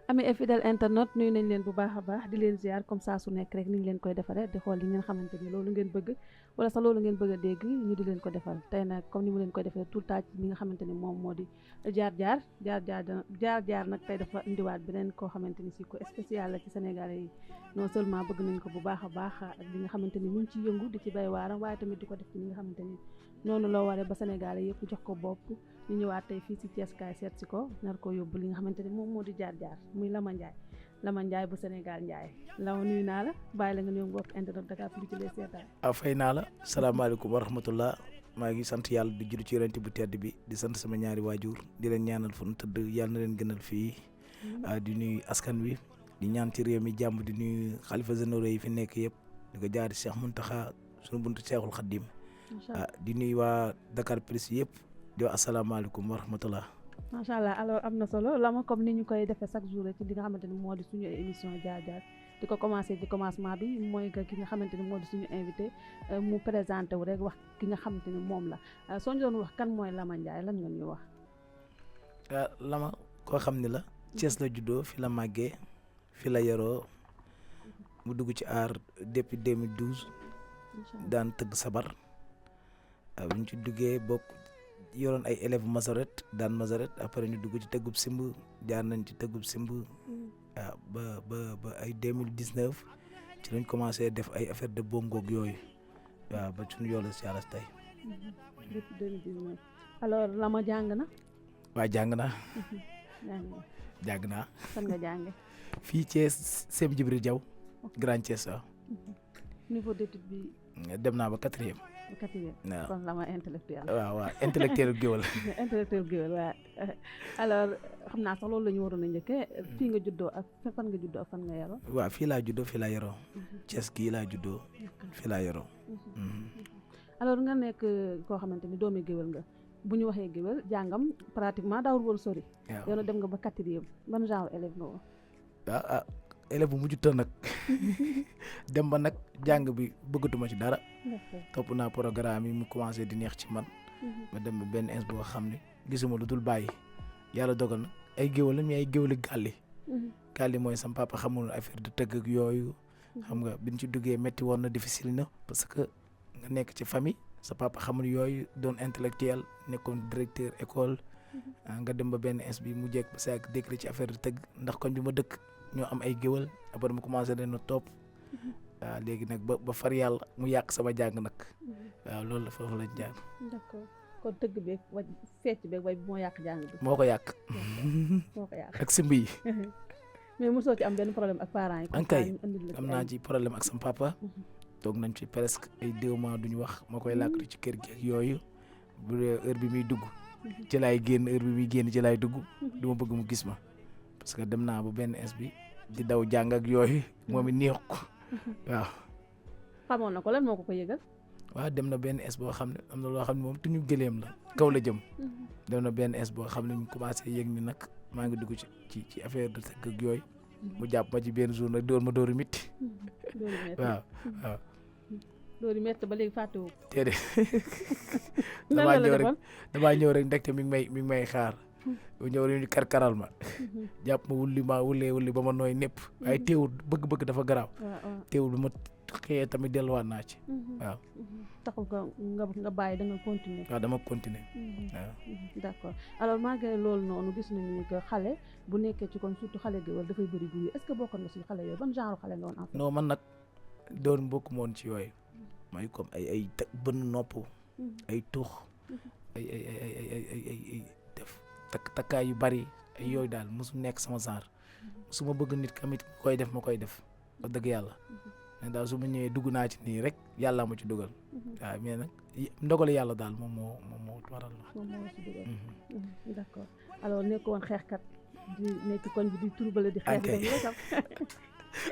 ami et fidèle internet nuyu nañ leen bu baax a baax di leen ziar comme ça su nekk rek ni ñu leen koy defaree di xool li ngeen xamante ni loolu ngeen bëgg wala sax loolu ngeen bëgg a dégg ñu di leen ko defal tey nag comme ni mu leen koy defee tout le temps ci li nga xamante ni moom moo di jaar-jaar nag tey dafa indiwaat beneen koo xamante ni si ko spécial la ci Sénégalais yi non seulement bëgg nañ ko bu baax a baax ak li nga xamante ni mu ngi ci yëngu di ci bay waaram waaye tamit di ko def ci li nga xamante ni noonu loo waree ba Sénégalais yëpp jox ko bopp ñu ñëwaat tey fii si Thiès kaay seet si ko nar ko yóbbu li nga xamante ni moom moo di jaar-jaar muy Lama Ndiaye bu Sénégal Ndiaye Lama nuyu naa la bàyyi la nga nuyu mbokk internet Dakar Plus ci les seetaan. fay naa la salaamaaleykum wa rahmatullah maa ngi sant yàlla di julli ci yonent bu tedd bi di sant sama ñaari waajur di leen ñaanal fu nu tëdd yàlla na leen gënal fii di nuyu askan wi di ñaan ci réew mi jàmm di nuyu xalifa généraux yi fi nekk yëpp di ko jaari Cheikh Mountakha sunu buntu Cheikhul Khadim di nuyu waa Dakar Plus yëpp di wax asalaamaaleykum wa rahmatullah. macha allah alors am na solo Lama comme ni ñu koy defee chaque jour ci li nga xamante ni moo di suñu émission jaar-jaar di ko commencé ci commencement bi mooy que ki nga xamante ni moo di suñu invité mu présenté wu rek wax ki nga xamante ni moom la soo ñu doon wax kan mooy Lama Ndiaye lan nga ñuy wax. Lama koo xam ne la Thiès la juddoo fi la màggee fi la yaroo mu dugg ci art depuis 2012 daan tëgg sabar bu ñu ci duggee bokk. yoroon ay élèves masoret daan masoret après ñu dugg ci tëggub simb jaar nañ ci tëggub simb ba ay 2019 ci lañ commencé def ay affaire de bongoog yooyu waaw ba suñu yoolu si yàlla tey. depuis 2019 alors Lama jàng na. waaw jàng naa. jàng naa. fan nga jànge fii Thiès Sem Djibril Diaw. Grand Thiès waaw. niveau d'étude bi. dem naa ba 4e. waaw kon Lama intellectuel. waaw intellectuel géwël. intellectuel géwël waaw alors xam naa sax loolu la ñu waroon a njëkkee fii nga juddoo ak fan nga juddoo ak fan nga yaroo. waaw fii laa juddoo fii laa yaroo. Thiès gii laa juddoo fii laa yaroo. alors nga nekk koo xamante ni doomi géwël nga bu ñu waxee géwël jàngam pratiquement daawul woon sori. waaw yow dem nga ba 4e ban genre élève nga woon. élève bu mujj tën nag dem ba nag jàng bi bëggatuma ci dara topp naa programme yi mu commencé di neex ci man ma dem ba benn ins boo xam ne gisuma lu dul bàyyi yàlla dogal na ay géwal la mais ay géwali gàlli mooy sam papa xamul affaire de tëgg ak yooyu xam nga biñ ci duggee métti woon na difficile na parce que nga nekk ci famille sa papa xamul yooyu doon intellectuel nekkoon directeur école nga dem ba benn ins bi mu jekk ba saak décret ci affaire de tëgg ndax koñ bi ma dëkk ñoo am ay géwal après mu commencé leen a topp waaw léegi nag ba far yàlla mu yàq sama jàng nag waaw loolu la foofu lañ jàng. d'accord kon tëgg beeg waj fecc beeg way bi moo yàq jàng bi. moo ko yàq. ak simb yi. mais mosoo ci am benn problème ak parents yi. ankay am naa ci problème ak sama papa. toog nañ ci presque ay 2 mois duñu wax ma koy làkkatu ci kër gi ak yooyu bu dee heure bi muy dugg. ci laay génn heure bi muy génn ci laay dugg du ma bëgg mu gis ma. parce que dem naa ba benn ins bi di daw jàng ak yooyu moom it neex ko waaw. xamoon na ko lan moo ko yëgal. waaw dem na benn ins boo xam ne am na loo xam ne moom tuñu gëleem la kaw la jëm. dem na benn ins boo xam ne mu commencé yëg ni nag maa ngi dugg ci affaire de tëgg ak yooyu mu jàpp ma ci benn jour nag dóor ma dóoru mitti. waaw. dóoru métti ba léegi fàttewu. déedéet. lan la defoon damaa ñëw rek ndekte mi ngi may xaar. bu ñëw rek ñu karkaral ma jàpp ma wulli ba ma nooy népp waaye teewul bëgg-bëgg dafa garaaw teewul bu ma xëyee tamit delluwaat naa ci waaw taxul nga bàyyi da nga continuer waaw dama continuer waaw d'accord alors malgré loolu noonu gis nañu ni que xale bu nekkee ci kon surtout xale géwél dafay bëri bruit est-ce que bokkoon nga si xale yooyu ban genre xale nga woon en fait. non man nag doon bokk moon ci yooyu mooy comme ay bën nopp ay tuux ay takkaay yu bari ay yooyu daal mosu nekk sama genre su ma bëgg nit kamit koy def ma koy def wax dëgg yàlla mais daal su ma ñëwee dugg naa ci nii rek yàlla ma ci dugal waaw mais nag ndogal yàlla daal moom moo waral la. moom moo ci dugal. d'accord alors nekk woon xeexkat di nekk koñ bi di turbale di xeex.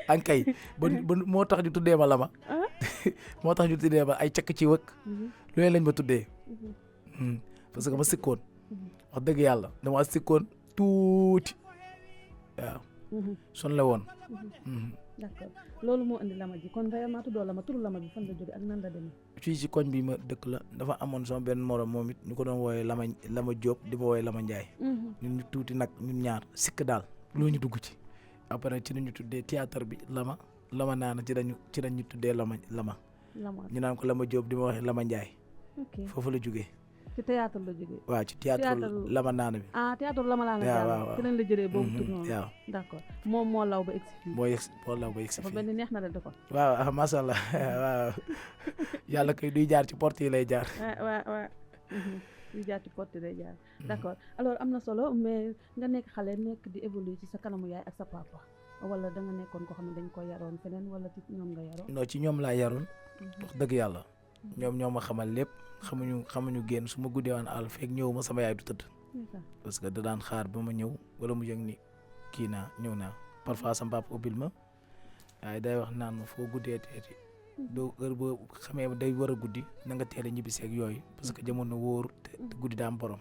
ankay ba moo tax ñu tuddee ma Lama. moo tax ñu tuddee ma ay cakk ci wëkk. loolu lañ ma tuddee. parce que ma sikkoon. wax dëgg yàlla dama sikkoon tuuti waaw. son la woon. d'accord loolu moo indi Lama ji kon vraiment tuddoo Lama turu Lama bi fan la jóge ak nan la demee. fii ci koñ bi ma dëkk la dafa amoon sama benn morom moom it ñu ko doon wooyee Lama Diop di ma wooyee Lama Ndiaye. ñun ñu tuuti nag ñun ñaar sikk daal lu ñu dugg ci après ci lañu tuddee théâtre bi lama naana ci lañu tuddee lama ñu naan ko Lama Diop di ma waxee Lama Ndiaye foofu la jógee ci théâtre la jógee waaw ci théâtre lama naana bi théâtre lama naana waaw ci lañ la jëlee boobu tur noonu waaw d'accord moom moo law ba egsi fii moo law ba egsi dafa fii benn neex na la ko waaw masha Allah waaw yàlla koy duy jaar ci porte yi lay jaar waaw duy jaar ci porte yi lay jaar d'accord alors am na solo mais nga nekk xale nekk di évoluer ci sa kanamu yaay ak sa papa wala da nga nekkoon koo xam ne dañ ko yaroon feneen wala ci ñoom nga yaroon non ci ñoom laa yaroon wax dëgg yàlla ñoom ñoo ma xamal lépp xamuñu génn su ma guddee waan àll fekk ñëw ma sama yaay du tëdd parce que da daan xaar ba ma ñëw wala mu yëg ni kii naa ñëw naa parfois sama papa ubbil ma waaye day wax naan ma foo guddee teeti doo heure boo xamee day war a guddi na nga teel a ñibbisi ak yooyu parce que jamono wóor te guddi daa am borom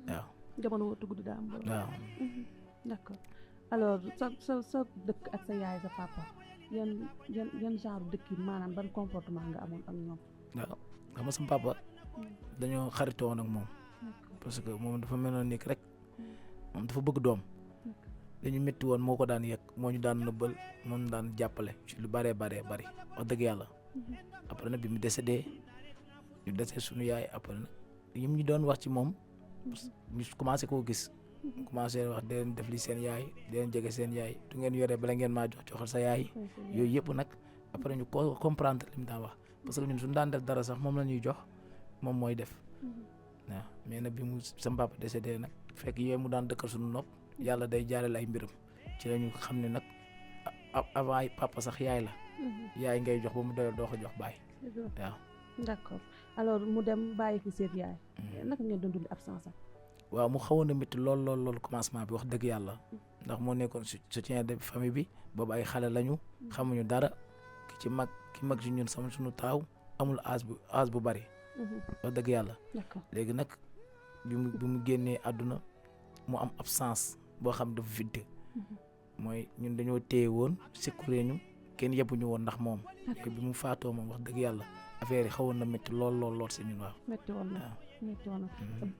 waaw jamono wóor te guddi daa am borom waaw d'accord alors sa dëkk ak sa yaay sa papa yan genre dëkk yi maanaam ban comportement nga amoon ak ñoom waaw xam nga sama papa dañoo xaritoo woon ak moom parce que moom dafa meloon ni rek moom dafa bëgg doom dañu métti woon moo ko daan yegg moo ñu daan nëbbal moo ñu daan jàppale ci lu bëree bari wax dëgg yàlla après nag bi mu décédé ñu décédé suñu yaay après nag yim ñu doon wax ci moom ñu commencé koo gis commencé wax di leen def li seen yaay di leen jege seen yaay du ngeen yoree bala ngeen maa joxal sa yaay yooyu yëpp nag après ñu ko comprendre li mu daan wax parce que ñun suñu daan def dara sax moom la ñuy jox moom mooy def waaw mais nag bi mu sama papa décédé nag fekk yooyu mu daan dëkkal suñu nopp yàlla day jaarale ay mbiram ci la ñu xam ne nag avant papa sax yaay la yaay ngay jox ba mu doyal doo ko jox baay waaw d'accord alors mu dem bàyyi fi seen yaay naka ngeen doon dund absence am waaw mu xawoon na métti lool commencement bi wax dëgg yàlla ndax moo nekkoon soutien de famille bi boobu ay xale lañu xamuñu dara ki mag ci ñun suñu taaw amul âge bu bari wax dëgg yàlla léegi nag bi mu génnee àdduna mu am absence boo xam dafa vide mooy ñun dañoo téye woon sécuré ñu kenn yebbuñu woon ndax moom bi mu faatoo moom wax dëgg yàlla affaire yi xawoon na métti lool si ñun waaw métti woon na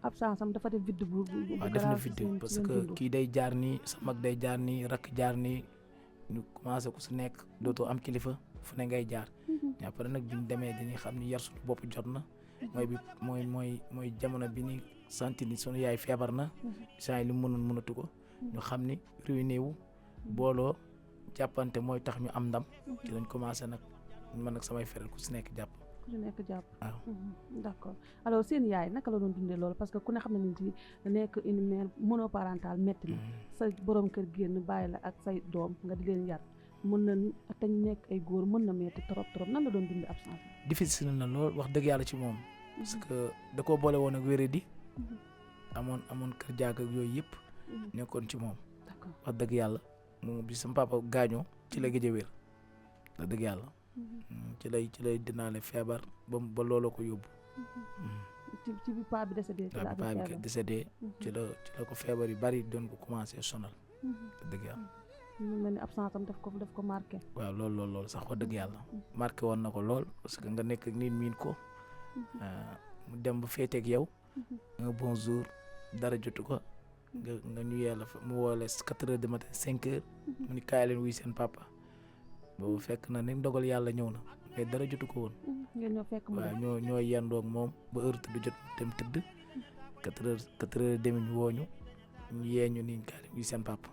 absence am dafa def vide bu waaw def na vide parce que kii day jaar nii sa mag day jaar nii rakk jaar nii ñu commencé ku su nekk dootoo am kilifa fu ne ngay jaar après nag bi ñu demee dañuy xam ni yar suñu bopp jot na mooy jamono bi ni sentir ni sunu yaay feebar na saa yi li mu mënatu ko ñu xam ni réuné wu booloo jàppante mooy tax ñu am ndam ci lañ commencé nag man ak samay frère ku si nekk jàpp waaw d'accord alors seen yaay naka la doon dundee loolu parce que ku ne xam ne ni ci nekk une mère monoparentale métti na sa borom kër génn bàyyi la ak say doom nga di leen yar mën na te ñu nekk ay góor mën na métti trop nan la doon dundee absence difficile na lool wax dëgg yàlla ci moom parce que da koo boole woon ak wéradi amoon kër jaag ak yooyu yëpp nekkoon ci moom wax dëgg yàlla moom bi sama papa gaañoo ci la gëj a wér wax dëgg yàlla ci lay dinaale feebar ba looloo ko yóbbu ci bi paa bi décédé ci la ko feebar yu bari doon ko commencé sonal wax dëgg yàlla mu mel ni absence am daf ko marqué waaw loolu sax wax dëgg yàlla marqué woon na ko lool parce que nga nekk nit miin ko mu dem ba féeteeg yow un bon jour dara jotu ko nga ñu yàlla fa mu woole 4 heures du matin 5 heures mu ni kaay leen wuy seen papa boobu fekk na ni ndogal yàlla ñëw na mais dara jotu ko woon waaw ñoo yendoog moom ba heure tëdd jot dem tëdd 4 heures demi ñu wooñu ñu yee ñu ni kaay leen wuy seen papa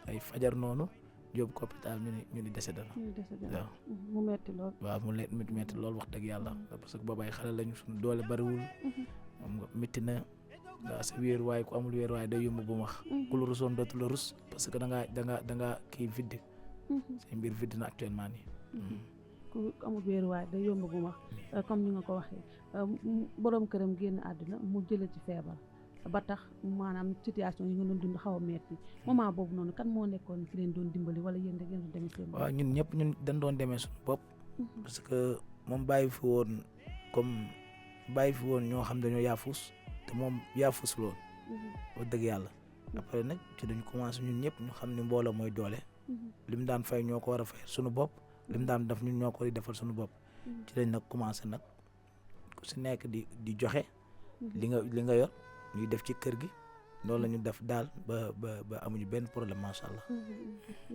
ay fajar noonu yóbbu ko hôpital ñu ni décédé na waaw mu metti lool waaw mu metti lool wax dëgg yàlla parce que boobu ay xale lañu suñu doole bariwul moom nga métti na waaw sa wéeruwaay ku amul wéeruwaay day yomb bu mu wax ku la rusoon dootu la rus parce que da nga kii vide say mbir vide na actuellement nii ku amul wéeruwaay day yomb bu mu wax comme ni nga ko waxee borom këram génn àdduna mu jëlee ci feebar ba tax maanaam situation yi nga doon dund xaw a metti moment boobu noonu kan moo nekkoon ki leen doon dimbali wala yéen da ngeen doon demee seen bopp waaw ñun ñëpp dañ doon demee suñu bopp parce que moom bàyyi fi woon ñoo xam dañoo yaafus te moom yaafus loon wax dëgg yàlla après nag ci dañu commencé ñun ñëpp ñu xam ne mbooloo mooy doole li mu daan fay ñoo ko war a fay suñu bopp li mu daan def ñun ñoo ko di defal suñu bopp ci lañ nag commencé nag ku si nekk di joxe li nga yor ñuy def ci kër gi loolu la ñu def daal ba amuñu benn problème macha allah.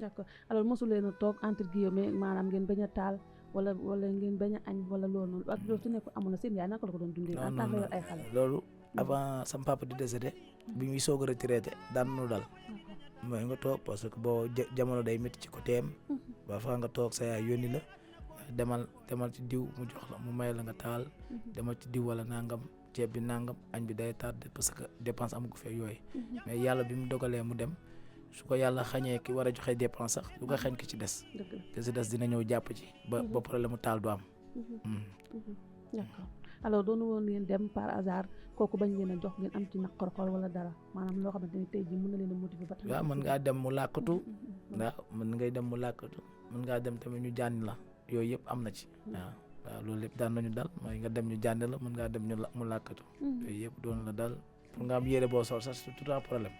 d'accord alors mosu leen a toog entre guillemets maanaam ngeen bañ a taal wala ngeen bañ a añ wala loolu noonu ak loolu su nekk amoon na seen yaay naka la ko doon dundee. en tant que yor ay xale. loolu avant sama papa di décédé bi muy soog a retraité daan nu dal. mooy nga toog parce que boo jamono day métti ci côté am. parfois nga toog sa yaay yónni la demal ci diw mu jox la mu may la nga taal. demal ci diw wala nangam ceeb bi nangam añ bi day tardé parce que dépense amu ko fee yooyu. mais yàlla bi mu dogalee mu dem su ko yàlla xañee ki war a joxe dépense sax du ko xañ ki ci des. ki ci des dina ñëw jàpp ci ba problème mu taal du am. d'accord alors doonu woon ngeen dem par hasard kooku bañ leen a jox ngeen am ci naqar xol wala dara maanaam loo xamante ni tey jii mën na leen a motiver ba. waaw mën ngaa dem mu làkkatu. waaw mën ngay dem mu làkkatu mën ngaa dem tamit ñu jànni la yooyu yëpp am na ci. waaw loolu lépp daan nañu dal mooy nga dem ñu jànni la mën ngaa dem mu làkkatu. yooyu yëpp doon la dal pour nga am yére boo sol sax c'est tout un problème.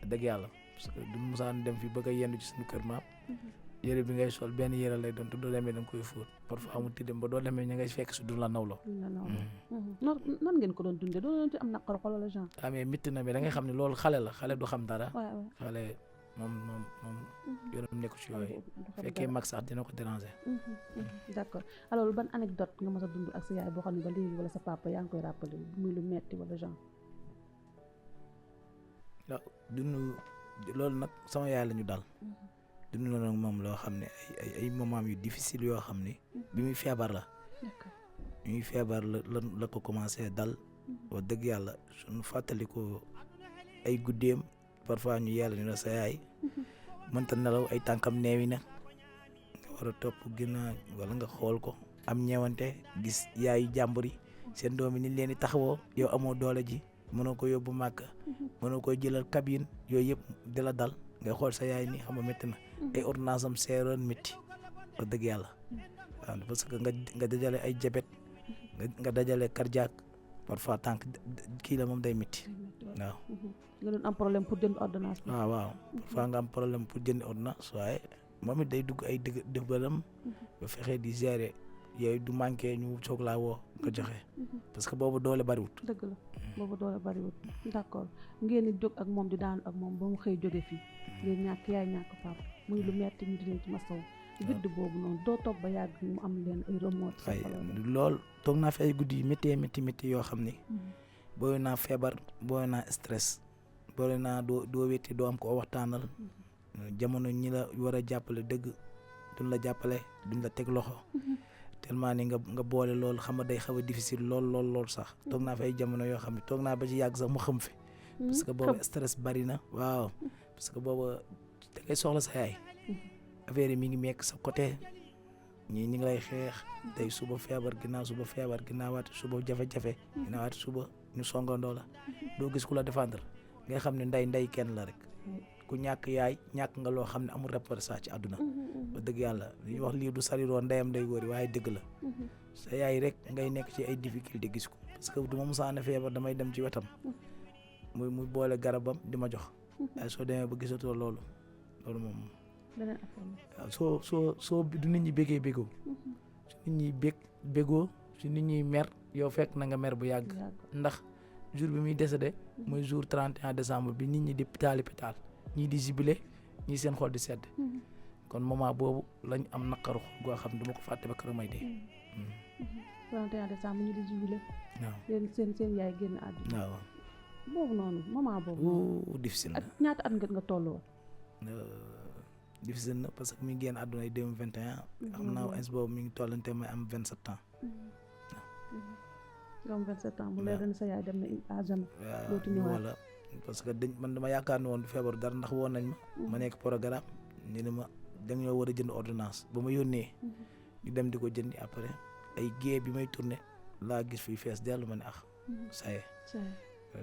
dëgg yàlla parce que du musaan dem fi bëgg a yendu ci suñu kër maam. yére bi ngay sol benn yére lay doon te doo demee da nga koy fóot parfois mu tilim ba doo demee ña ngay fekk si du la nawloo. nan ngeen ko doon dundee doo doon ci am naqar xol wala genre. mais mitti na mais da ngay xam ne loolu xale la xale du xam dara. xale moom yoonam nekku ci yooyu. fekkee mag sax dina ko déranger. d'accord alors ban anecdote nga mës a dund ak sa yaay boo xam ne ba léegi wala sa papa yaa ngi koy rappelé muy lu metti wala genre. waaw dund loolu nag sama yaay la ñu dal. dund na nag moom loo xam ne ay moment yu difficile yoo xam ne bi muy feebar la bi muy feebar la ko commencé dal wax dëgg yàlla suñu fàttali ko ay guddeem parfois ñu yàlla ñu la sa yaay mënta nelaw ay tànkam neewi na nga war a topp ginnaaw wala nga xool ko am ñeewante gis yaayu jàmbur yi seen doom yi ni leen di taxawoo yow amoo doole ji mënoo ko yóbbu màkk mënoo ko jëlal cabine yooyu yëpp di la dal ngay xool sa yaay ni xam nga métti na ay ordonnance am seeroon métti wax dëgg yàlla waaw parce que nga dajale ay jabet nga dajale cardiaque parfois tànk kii la moom day métti waaw. nga doon am problème pour jënd ordonnance. waaw parfois nga am problème pour jënd ordonnance waaye moom it day dugg ay dëggalam ba fexe di gérer yooyu du manqué ñu soog laa woo nga joxe parce que boobu doole bariwut. dëgg la boobu doole bariwut d'accord ngeen di jóg ak moom di daanu ak moom ba mu xëy jóge fii ngeen ñàkk yaay ñàkk papa muy lu metti ñu di leen ci masaw vidde boobu noonu doo toog ba yàgg mu am leen ay remords. ay lool toog naa fi ay guddi yu métti yoo xam ni booy naa feebar booy naa stress booy naa doo wétti doo am ko waxtaanal jamono ñi la war a jàppale dëgg duñ la jàppale duñ la teg loxo tellement ni nga boole loolu xam nga day xaw a difficile lool sax toog naa fi ay jamono yoo xam ne toog naa ba ci yàgg sax mu xam fi parce que boobu stress bari na waaw parce que boobu da ngay soxla sa yaay affaire yi mi ngi mekk sa côté ñii ñi ngi lay xeex tey suba feebar ginnaawaati suba jafe-jafe ginnaawaati suba ñu songandoo la doo gis ku la défendre nga xam ne nday kenn la rek ku ñàkk yaay ñàkk nga loo xam ne amul représentation ci àdduna ba dëgg yàlla li ñuy wax lii du sariroo ndeyam day wóori waaye dëgg la sa yaay rek ngay nekk ci ay difficulté gis ko parce que du ma musaana feebar damay dem ci wetam muy boole garabam di ma jox waaye soo demee ba gisatoo loolu moom waaw soo du nit ñi bégee bégoo su nit ñi bégoo su nit ñi mer yow fekk na nga mer bu yàgg ndax jour bi muy décédé mooy jour 31 décembre bi nit ñi di pitaal ñii di jubilé ñii seen xol di sedd kon moment boobu lañ am naqaru goo xam ne du ma ko fàtte ba keroog may dee 31 décembre ñi di jubilé waaw seen yaay génn àdduna waaw boobu noonu moment boobu difficile na ñaata at nga tolloo difficile na parce que mi ngi génn àdduna ay 2021 xam naa ins boobu mi ngi tollante may am 27 ans nga am 27 ans bu leer sa yaay dem na à jamais dootu ñëwaat wala parce que man dama yaakaar ne woon du feebar dara ndax woon nañ ma nekk programme ñu ne ma da ñoo war a jënd ordonnance ba ma yónnee ñu dem di ko jëndi après ay gée bi may tourné laa gis fii fees dellu ma ne saye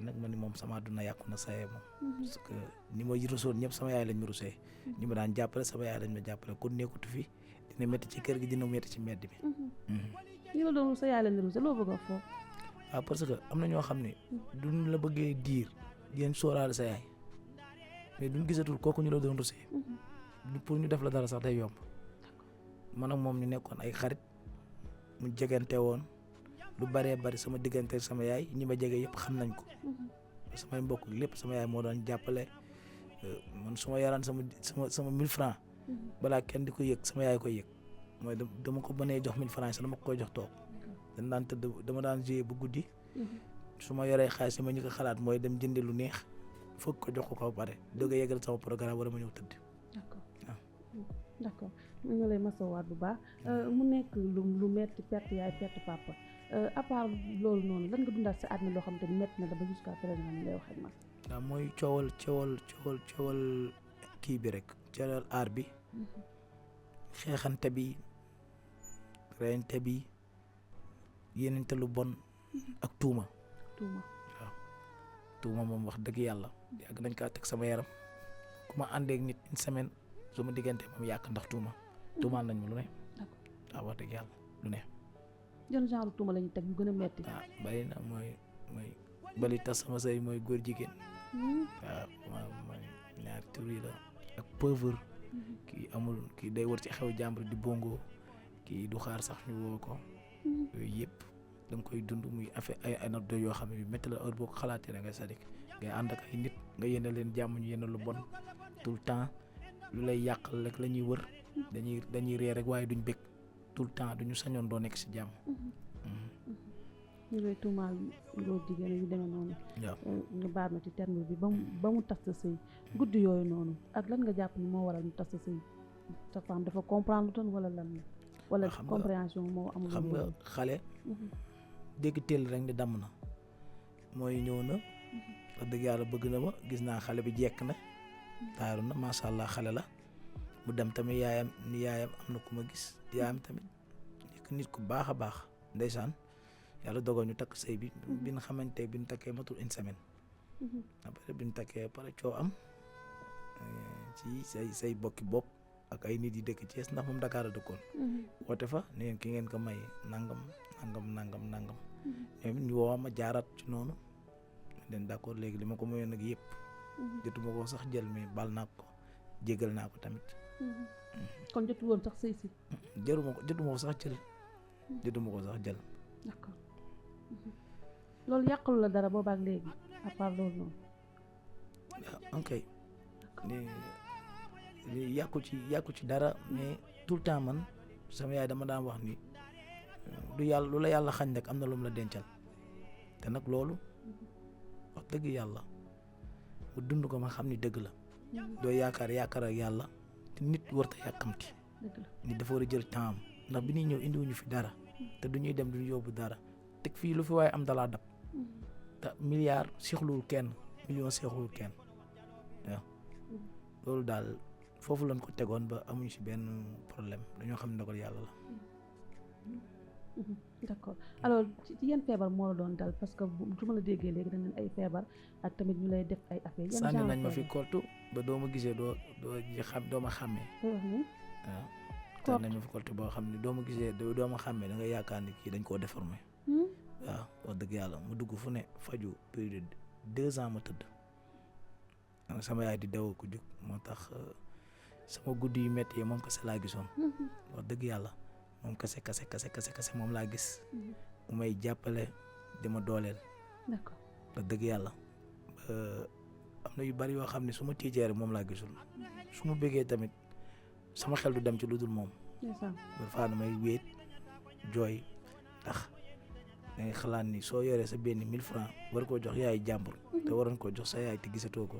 nag ma ni moom sama àdduna yàqu na saye moom parce que ñi ma rusoon ñëpp sama yaay lañ ma rusee ñi ma daan jàppale sama yaay lañ ma jàppale kon nekkutu fi dina métti ci kër gi dina métti ci mbedd bi ñi la doon sa yaay lañ rusee loo bëgg a foofu waaw parce que am na ñoo xam ne duñ la bëggee diir di leen sóoraale sa yaay mais duñ gisatul kooku ñu la doon rusee pour ñu def la dara sax day yomb man ak moom ñu nekkoon ay xarit mu jegante woon lu bëree bëri sama diggante sama yaay ñi ma jege yëpp xam nañ ko samay mbokk lépp sama yaay moo doon jàppale man su ma yaraan sama 1000 francs balaa kenn di ko yëg sama yaay koy yëg mooy dama ko mënee jox 1000 francs sax dama ko koy jox toog dañ daan tëdd dama daan jouer bu guddi su ma yoree xaalis ma ñu ko xalaat mooy dem jëndi lu neex foog ko jox ko ba pare doog a yeggal sama programme wala ma ñëw tëdd. d'accord ñu ngi lay masawaat bu baax mu nekk lu metti perte yaay perte papa à part loolu noonu lan nga dundaat sa àddina loo xam te metti na la ba jusqu'à présent ni lay wax ak man. waaw mooy coowal kii bi rek coowal aar bi xeexante bi reyante bi yéenante lu bon ak tuuma waaw tuuma moom wax dëgg yàlla yàgg nañ kaa teg sama yaram ku ma àndeek nit une semaine su ma diggante moom yàq ndax tuumaal nañ ma lu ne waaw wax dëgg yàlla lu ne. jën genre tuuma lañu teg yu gën a metti. waaw bari na mooy bali tas sama sëy mooy góor jigéen waaw mooy ñaari tur yi la ak pauvre kii amul kii day wër ci xew jàmbur di bongo kii du xaar sax ñu woo ko yooyu yëpp da nga koy dund muy affaire ay anecdote yoo xam ne yu métti la heure boo ko xalaatee da ngay sadik ngay ànd ak ay nit nga yéene leen jàmm ñu yéene lu bon tout le temps lu lay yàqal rek la ñuy wër dañuy ree rek waaye duñ bëgg tout le temps duñu sañoon doo nekk si jàmm. ñu lay tuumaal góor jigéen yu demee noonu. waaw ñu baal ma ci terme bi ba mu tas sa sëy guddi yooyu noonu ak lan nga jàpp ni moo waral ñu tas sa sëy sa femme dafa comprendre toon wala lan la. wala compréhension moo amul. xam nga xale. dégg teel rek ni damm na mooy ñëw na. wax dëgg yàlla bëgg na ma gis naa xale bi jekk na. taaru na macha allah xale la mu dem tamit yaayam am na ku ma gis yaayam tamit nit ku baax a baax ndeysaan. yàlla dogal ñu takk sëy bi bi nga xamante bi ñu takkee matul une semaine après bi ñu takkee pare coow am ci say bokki bopp ak ay nit yi dëkk Thiès ndax moom Dakar a dëkkoon woote fa ne ngeen ki ngeen ko may nangam ñoom ñu woo ma jaaraat ci noonu den d'accord léegi li ma ko mayoon nag yëpp jotuma ko sax jël mais bal naa ko jégal naa ko tamit kon jotu woon sax sëy si jotuma ko sax jël d'accord loolu yàqalu la dara boobaak léegi à part loolu noonu. waaw ok li yàqu ci dara mais tout le temps man sama yaay dama daan wax ni du yàlla lu la yàlla xañ rek am na lu mu la dencal te nag loolu wax dëgg yàlla mu dund ko ma xam ni dëgg la doo yaakaar ak yàlla te nit warta yàkkamti nit dafa war a jël temps ndax bi ñuy ñëw indiwuñu fi dara te du ñuy dem du ñu yóbbu dara teg fii lu fi waaye am dalaa dab te milliard seexluwul kenn million seexluwul kenn waaw loolu daal foofu lañ ko tegoon ba amuñu ci benn problème dañoo xam ne ndogal yàlla la. d'accord alors ci yan feebar moo la doon dal parce que su ma la déggee léegi dañ leen ay feebar ak tamit ñu lay def ay affaire yan sànni nañ ma fi kortu ba doo ma gisee doo ma xàmmee waaw sànni nañ ma fi kortu boo xam ne doo ma gisee doo ma xàmmee da nga yaakaar ni kii dañ koo déformé waaw wax dëgg yàlla mu dugg fu ne faju plus de 2 ans ma tëdd sama yaay di daw ko jóg moo tax sama guddi yu métti yi moom kese laa gisoon wax dëgg yàlla moom kese moom laa gis mu may jàppale di ma dooleel d'accord wax dëgg yàlla am na yu bari yoo xam ne su ma tiijee moom laa gisul su ma bëggee tamit sama xel du dem ci lu dul moom parfois damay wéet jooy ndax da ngay xalaat ni soo yoree sa benn 1000 francs war koo jox yaay jàmbur te waroon koo jox sa yaay te gisatoo ko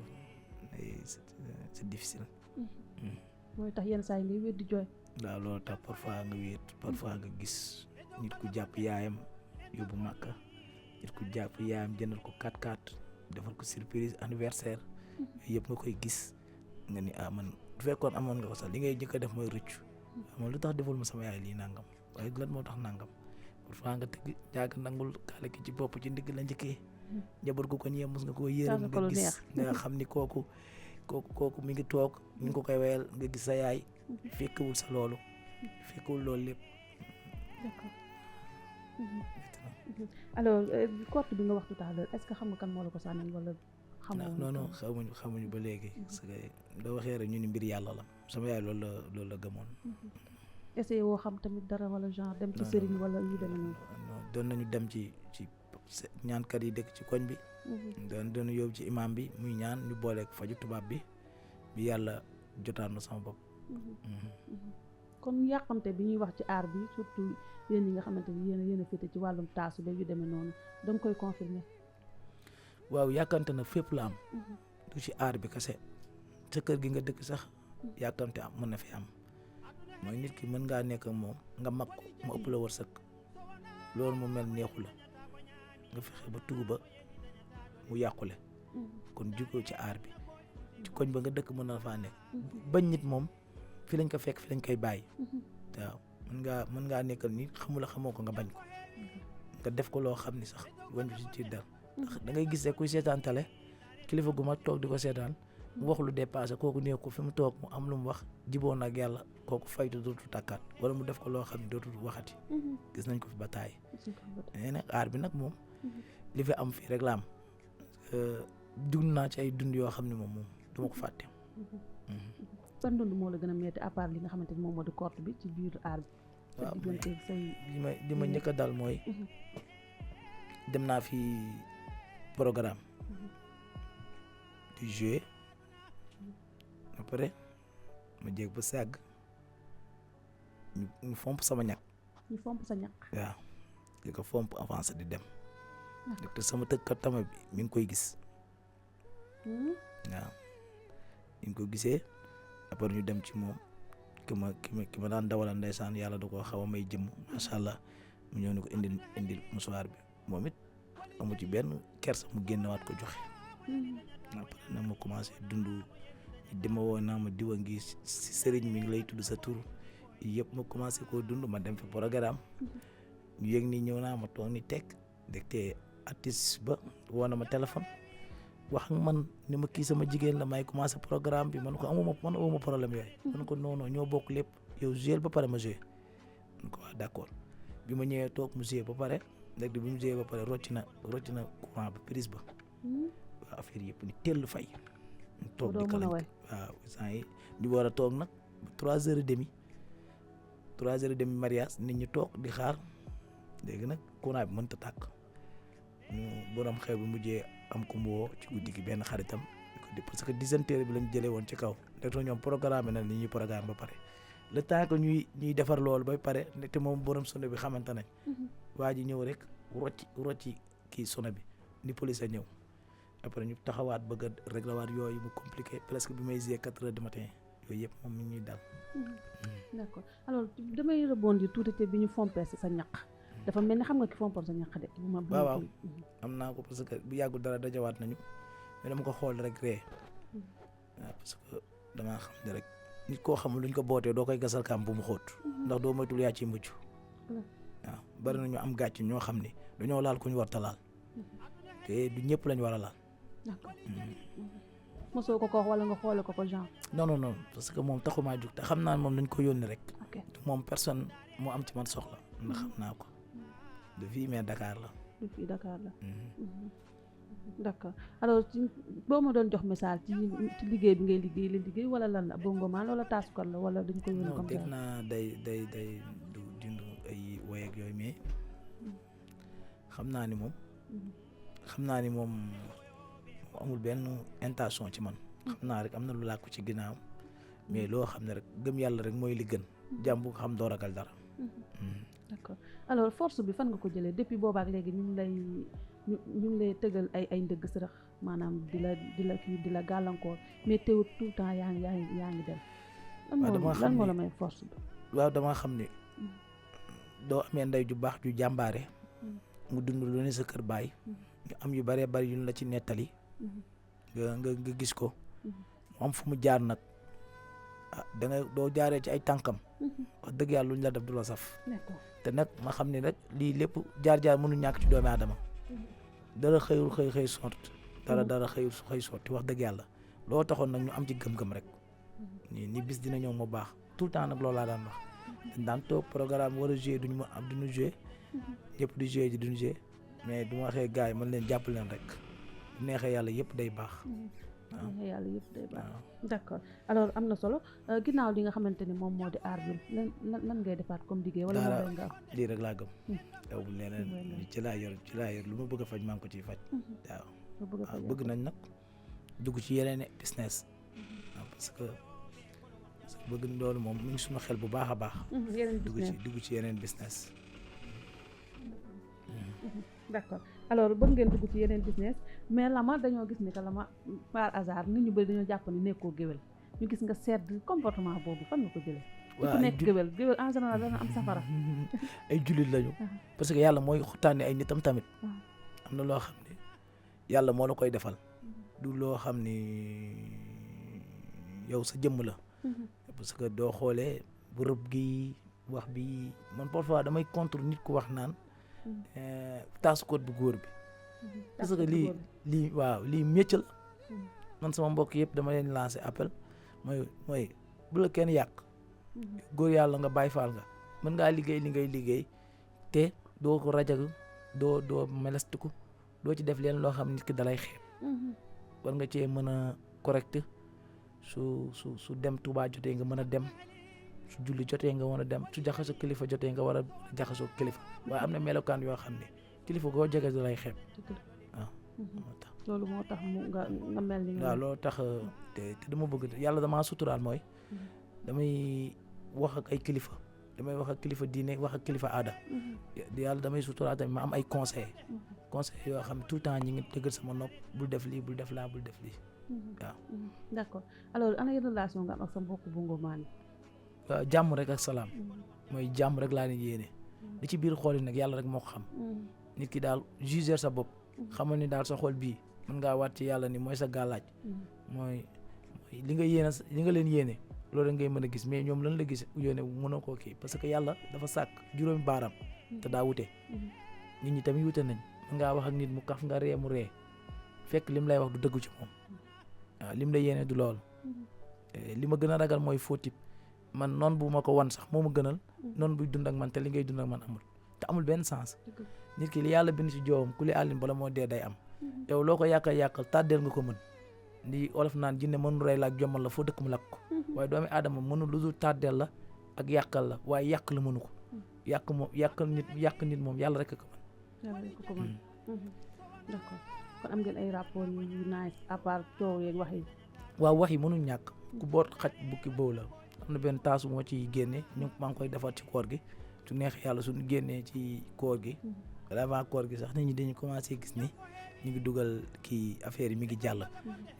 c'est difficile. mooy tax yenn saa yi ngay wéet di jooy. waaw loolu tax parfois nga wéet parfois nga gis nit ku jàpp yaayam yóbbu Màkka nit ku jàpp yaayam jëndal ko 4x4 defal ko surprise anniversaire yooyu yëpp nga koy gis nga ni man bu fekkoon amoon nga ko sax li ngay njëkk a def mooy rëccu amoon lu tax deful ma sama yaay lii nangam waaye lan moo tax nangam parfois nga tëgg jàgg nangul kaale ki ci bopp ci ndigg la njëkkee njaboot gu ko ñëwee mos nga koo yërëm nga gis nga xam ni kooku mi ngi toog ñu ngi ko koy wayal nga gis sa yaay fekkewul sa loolu lépp. d'accord alors korte bi nga wax tout à l'heure est-ce que xam nga kan moo la ko sànneen wala. non xamuñu ba léegi. parce que doo waxee rek ñu ni mbir yàlla la sama yaay loolu la gëmoon. essayé woo xam tamit dara wala genre dem ci sëriñ wala yu demee noonu. doon nañu dem ci ñaankat yi dëkk ci koñ bi doon yóbbu ci imam bi muy ñaan ñu booleeg faju tubaab bi yàlla jotaan ma sama bopp. kon yàqamte bi ñuy wax ci aar bi surtout yéen ñi nga xamante ni yéen a féete ci wàllum taasu ba yu demee noonu danga koy confirmer. waaw yàkkante na fépp la am. du ci aar bi kese sa kër gi nga dëkk sax yàkkamte am mën na fi am mooy nit ki mën ngaa nekk moom nga mag ko mu ëpp la wërsëg loolu mu mel neexu la nga fexe ba tugg ba mu yàqule kon jikko ci aar bi ci koñ ba nga dëkk mën na faa nekk bañ nit moom fi lañ ko fekk fi lañ koy bàyyi waaw mën ngaa nekkal nit xamula xamoo ko nga bañ ko nga def ko loo xam ni sax wañ bi ci dal ndax da ngay gis rek kuy seetaan tale kilifa gu mag toog di ko seetaan mu wax lu dépassé kooku néew ko fi mu toog mu am lu mu wax jiboon ak yàlla kooku faytu dootu tàkkaat wala mu def ko loo xam ne dootu waxati gis nañ ko fi ba taay nee nag aar bi nag moom li fi am fii rek la am dund naa ci ay dund yoo xam ne moom du ma ko fàtte. ban dund moo la gën a metti à part li nga xamante ni moom moo di korte bi ci biir aar bi. waaw li ma njëkk a dal mooy dem naa fi programme du jouer après ma jéeg ba sàgg ñu fomp sama ñàkk. ñu fomp sa ñàkk. waaw di ko fomp avancé di dem. te sama tëkkat tama bi mi ngi koy gis. waaw mi ngi ko gisee après ñu dem ci moom ki ma daan dawalal ndeysaan yàlla da koo xaw a may jëmm macha allah mu ñëw ni ko indil musuwaar bi moom it amu ci benn kersa mu génnewaat ko joxe. après nag ma commencé dund dima woo naa ma diwa ngi si sëriñ mi ngi lay tudd sa tur yëpp ma commencé koo dund ma dem fi programme ñu yëg ni ñëw naa ma toog ni tekk dégte artiste ba woo na ma téléphone wax ak man ni ma kii sama jigéen la may commencé programme bi man ko amuma problème yooyu man ko non ñoo bokk lépp yow joué ba pare ma joué man ko wax d'accord bi ma ñëwee toog mu joué ba pare léegi bi mu joué ba pare rocci na courant ba prise ba waa affaire yëpp ni teel fay ñu toog di kalañ waaw sant yi ñu war a toog nag 3h30 mariage nit ñi toog di xaar léegi nag courant bi mënta tàkk ñu borom xew bi mujjee am ko mu woo ci guddi gi benn xaritam parce que dizaine bi lañ jëlee woon ci kaw ndaxte ñoom programme na ni ñuy programme ba pare le temps que ñuy defar loolu ba pare te moom borom sono bi xamante nañ waa ji ñëw rek rocci kii sono bi ni police a ñëw après ñu taxawaat bëgg a régler waat yooyu mu compliqué presque bi may gisee 4h du matin yooyu yëpp moom mi ñuy dal. d'accord alors damay rebondir tuuti te bi ñu fompee sa ñaq dafa mel ni xam nga ki fompoon sa ñaq de. waaw am naa ko parce que bu yàggul dara dajawaat nañu mais dama ko xool rek ree waaw parce que damaa xam ne rek nit koo xamul luñ ko bootee doo koy gasal kaam bu mu xóot ndax doo moytul yaa ciy mucc waaw bari na ñu am gàcc ñoo xam ne dañoo laal ku ñu war ta laal te du ñëpp lañ war a laal. d'accord mosoo ko wax wala nga xoole ko genre. non parce que moom taxumaa jug te xam naa moom dañ ko yónni rek. moom personne moo am ci man soxla ndax xam naa ko. de fii mais Dakar la. de fii Dakar la. d'accord alors boo ma doon jox message ci liggéey bi ngay liggéey wala lan la bongo maan wala taasukat la wala dañ ko yónni comme ça. dégg naa day du dund ay woy ak yooyu mais xam naa ni moom amul benn intention ci man xam naa rek am na lu làkku ci ginnaaw mais loo xam ne rek gëm yàlla rek mooy li gën jàmm bu ko xam doo ragal dara. d'accord alors force bi fan nga ko jëlee depuis boobaak léegi ñu ngi lay tëgal ay ndëgg sërëx maanaam di la gàllankoor mais teewut tout le temps yaa ngi dem. lan moo la may force bi. waaw dama xam ne doo amee ndey ju baax ju jàmbaare mu dund lu ne sa kër baay ñu am yu bëree bëri yu la ci nettali nga gis ko mu am fu mu jaar nag da nga doo jaaree ci ay tànkam wax dëgg yàlla lu ñu la def du la saf te nag ma xam ne nag lii lépp jaar mënu ñàkk ci doomi aadama dara xëyul xëy sott dara xëy sotti wax dëgg yàlla loo taxoon nag ñu am ci gëm-gëm rek ni bis dina ñëw mu baax tout le temps nag loolu laa daan wax dañ daan toog programme war a jouer duñu jouer ñëpp di jouer ji duñu jouer mais du ma waxee gars yi mën leen jàpp leen rek bu neexee yàlla yëpp day baax yàlla yëpp day baax. d'accord alors am na solo ginnaaw li nga xamante ni moom moo di aar bi lan ngay defaat comme liggéey wala moom rek nga am. lii rek laa gëm. yow leneen ci laa yor lu ma bëgg a faj maa ngi ko ciy faj. waaw bëgg nañ nag dugg ci yeneen business. parce que bëgg loolu moom mu ngi suñu xel bu baax a baax. dugg ci yeneen business. d'accord alors bëgg ngeen dugg ci yeneen business mais Lama dañoo gis ni que Lama par hasard nit ñu bëri dañoo jàpp ni nekkoo géwél ñu gis nga sedd comportement boobu fan nga ko jëlee. waaw ku nekk géwél en général dana am safara. ay jullit lañu. parce que yàlla mooy xutaane ay nitam tamit. am na loo xam ne yàlla moo la koy defal. du loo xam ni yow sa jëmm la. parce que doo xoolee bu rëb gi wax bi man parfois damay contre nit ku wax naan. taasukoot bu góor bi. parce que lii métier la. man sama mbokk yëpp dama leen lancer appel mooy bu la kenn yàq. góor yàlla nga bàyyi faal nga mën ngaa liggéey li ngay liggéey te doo ko rajagu doo melestiku doo ci def leen loo xam nit ki dalay xeeb. war nga cee mën a correct su dem Tuubaa jotee nga mën a dem su julli jotee nga mën a dem su jaxasoo kilifa jotee nga war a jaxasoo kilifa waaye am na melokaan yoo xam ne kilifa goo jege du lay xeeb. waaw moo tax loolu moo tax nga mel ni. waaw loolu tax te dama bëgg yàlla damaa suturaal mooy damay wax ak ay kilifa damay wax ak kilifa diine wax ak kilifa aada. yàlla damay suturaal tamit ma am ay conseil yoo xam ne tout le temps ñi ngi dëggal sama nopp bul def lii bul def laa bul def lii waaw. d'accord alors ana yenn relation nga am ak sa mbokk Bongo Mané. waaw jàmm rek ak salaam. mooy jàmm rek laa leen yéene. li ci biir xool yi nag yàlla rek moo ko xam. nit ki daal juger sa bopp. xamal ni daal sa xol bii mën ngaa waat ci yàlla ni mooy sa gàllaaj. mooy li nga yéene li nga leen yéene loolu ngay mën a gis mais ñoom lan la gis yéene mënoo koo kii parce que yàlla dafa sàkk juróomi baaraam. te daa wute. nit ñi tamit wute nañ mën ngaa wax ak nit mu kaf nga ree mu ree fekk lim lay wax du dëggu ci moom. waaw lim la yéene du loolu. li ma gën a ragal mooy faux type man noonu bu ma ko wan sax moo ma gënal. noonu buy dund ak man te li ngay dund ak man amul te amul benn sens. nit ki li yàlla bind ci joowam ku li àllin bala moo dee day am. yow loo ko yàqal tàddeel nga ko mën li olof naan jinne mënu rey la ak jommal la foo dëkk mu lakk ko waaye doomi aadama mënu lu dul tàddeel la ak yàqal la waaye yàq la mënu ko yàq nit moom yàlla rek ko mën. d'accord kon am ngeen ay rapport yu nice à part coow yeeg wax yi. waaw wax yi mënuñ ñàkk ku boot xaj bukki boobu la am na benn taasu moo ciy génne ñu maa ngi koy defar ci koor gi su neex yàlla suñu génnee ci koor gi avant koor gi sax nit ñi dañu commencé gis ni ñu ngi dugal kii affaire yi mi ngi jàll.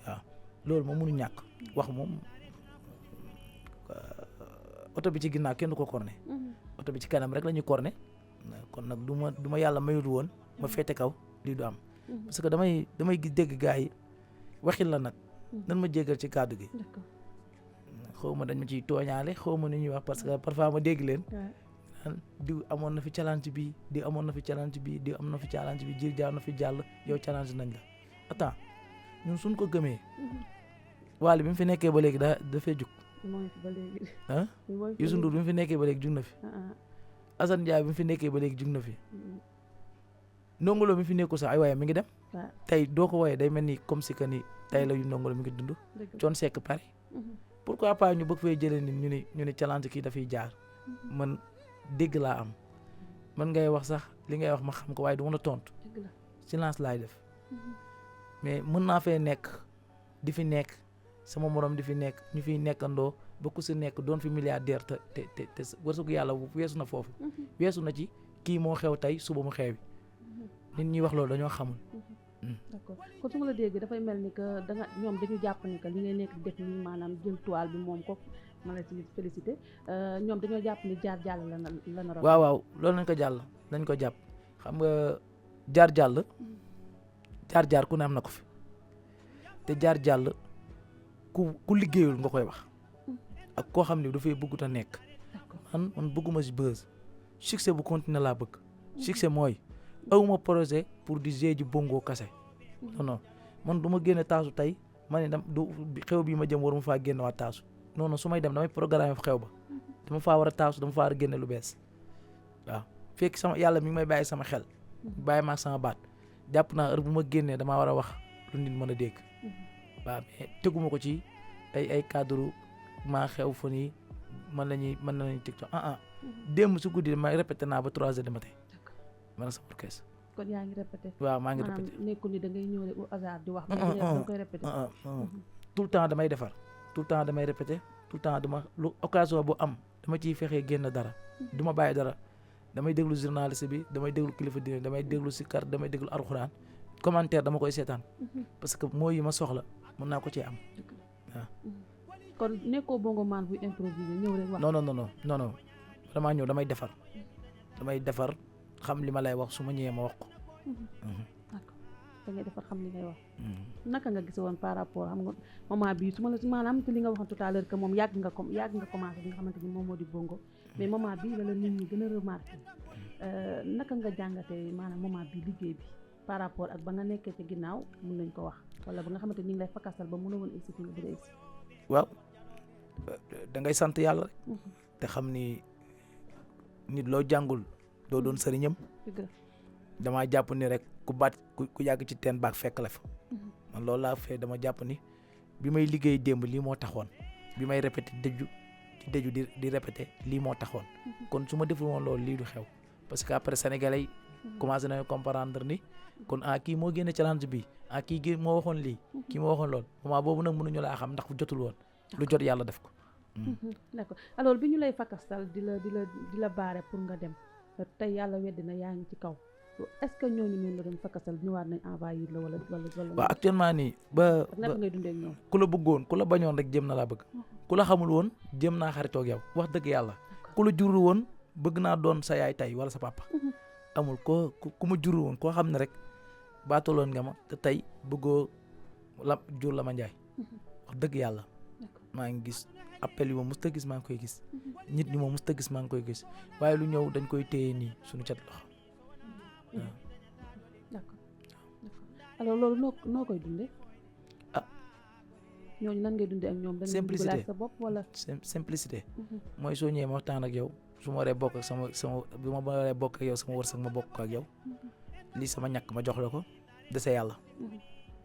waaw loolu moom mënu ñàkk wax moom oto bi ci ginnaaw kenn du ko corné. oto bi ci kanam rek la ñuy corné kon nag du ma yàlla mayul woon ma féete kaw lii du am. parce que damay gis dégg gars yi waxin la nag. nan ma jéggal ci kàddu gi. xaw ma dañ ma ciy tooñaale xaw ma ni ñuy wax parce que parfois ma dégg leen. diw amoon na fi challenge bi diw amoon na fi challenge bi diw am na fi challenge bi jiir jaar na fi jàll yow challenge nañ la attends ñun suñ ko gëmee Wally bi mu fi nekkee ba léegi dafay jug Youssou Ndour bi mu fi nekkee ba léegi jug na fi Assane Ndiaye bi mu fi nekkee ba léegi jug na fi Ndongo Lo mi fi nekkul sax ay waaye mi ngi dem tey doo ko wooyee day mel ni comme si que ni tey la yu Ndongo Lo mi ngi dund Thione Seck pare pourquoi pas ñu bëgg fay jëlee nit ñu ni challenge kii dafay jaar man dégg laa am man ngay wax sax li ngay wax ma xam ko waaye du ma la tontu silence laay def mais mën naa fee nekk di fi nekk sama morom di fi nekk ñu fiy nekkandoo ba ku si nekk doon fi milliardaire te wërsëgu yàlla weesu na foofu weesu na ci kii moo xew tey suba mu xewi nit ñi wax loolu dañoo xamul. d'accord kon su ma la dégg dafay mel ni que ñoom dañu jàpp ni que li ngay nekk di def nii maanaam jël toile bi moom ko ma la ci félicité ñoom dañoo jàpp ni jaar jàll la na waaw loolu nañ ko jàpp xam nga jaar ku ne am na ko fi te jaar jàll ku liggéeyul nga koy wax ak koo xam ne dafay bëggut a nekk man bëgguma si buzz succès bu continuer laa bëgg succès mooy awuma projet pour di gérer ji bongo kase non man du ma génne taasu tey ma ne xew bii ma jëm war ma faa génne waa taasu non su may dem damay programme xew ba dama faa war a taasu dama faa war a génne lu bees waaw fekk sama yàlla mi ngi may bàyyi sama xel bàyyi ma sama baat jàpp naa heure bu ma génnee damaa war a wax lu nit mën a dégg waaw mais teguma ko ci ay cadre maa xew fa nii mën nañu TikTok démb su guddi ma répété naa ba 3 heures du matin man sama orchestre. kon yaa ngi répété. waaw maa ngi répété maanaam nekkul ni da ngay ñëw rek au hasard di wax. da koy répété. tout le temps damay defar tout le temps damay répété tout le temps lu occasion bu am dama ciy fexee génn dara. du ma bàyyi dara damay déglu journaliste bi damay déglu kilifa diine damay déglu sikar damay déglu alxuraan commentaire dama koy seetaan. parce que mooy yi ma soxla mën naa ko cee am waaw. kon nekkoo bongo maan buy improviser ñëw rek wax. non damaa ñëw damay defar xam li ma lay wax su ma ñëwee ma wax ko. d'accord da ngay defar xam li ngay wax. naka nga gis woon par rapport xam nga moment bii su ma la maanaam te li nga waxoon tout à l'heure que moom yàgg nga commencé bi nga xamante ni moom moo di bongo mais moment bii la nit ñi gën a remarqué naka nga jàngatee maanaam moment bii liggéey bi par rapport ak ba nga nekkee ci ginnaaw mun nañ ko wax wala ba nga xamante ni ñu ngi lay fakasal ba mën a woon egsi fi nga bëgg a egsi. waaw da ngay sant yàlla rek. te xam ni nit loo jàngul doo doon sëriñam. damaa jàpp ni rek ku yàgg ci teen baak fekk la fa. man loolu laa fee dama jàpp ni bi may liggéey démb lii moo taxoon bi may répété dëju di répété lii moo taxoon. kon su ma deful woon loolu lii du xew parce que après sénégalais yi commencé nañu comprendre ni kon kii moo génne challenge bi kii moo waxoon lii kii moo waxoon loolu moment boobu nag mënuñu laa xam ndax jotul woon lu jot yàlla def ko. d'accord alors bi ñu lay fakastal di la baare pour nga dem tey yàlla weddi na yaa ngi ci kaw est-ce que ñooñu noonu la doon fakastal ñëwaat nañ envahir la wala. waaw actuellement nii ba naka ngay dundee ak ñoom. ku la bëggoon ku la bañoon rek jéem na laa bëgg. ku la xamul woon jéem naa xaritoog yow wax dëgg yàlla. ku la jurul woon bëgg naa doon sa yaay tey wala sa papa. amul ku ma jurul woon koo xam ne rek baataloon nga ma te tey bëggoo jur la ma njaay. wax dëgg yàlla. maa ngi gis appel yi ma mës ta gis maa ngi koy gis nit ñi ma mës ta gis maa ngi koy gis waaye lu ñëw dañ koy téye nii suñu cat loxo waaw. d'accord alors loolu noo koy dundee. ñooñu nan ngay dundee ak ñoom. simplicité da nga sa bopp wala. simplicité. mooy soo ñëwee ma waxtaan ak yow su ma waree bokk ak sama bi ma waree bokk ak yow sama wërsëg ma bokk ak yow lii sama ñàkk ma jox la ko dese yàlla.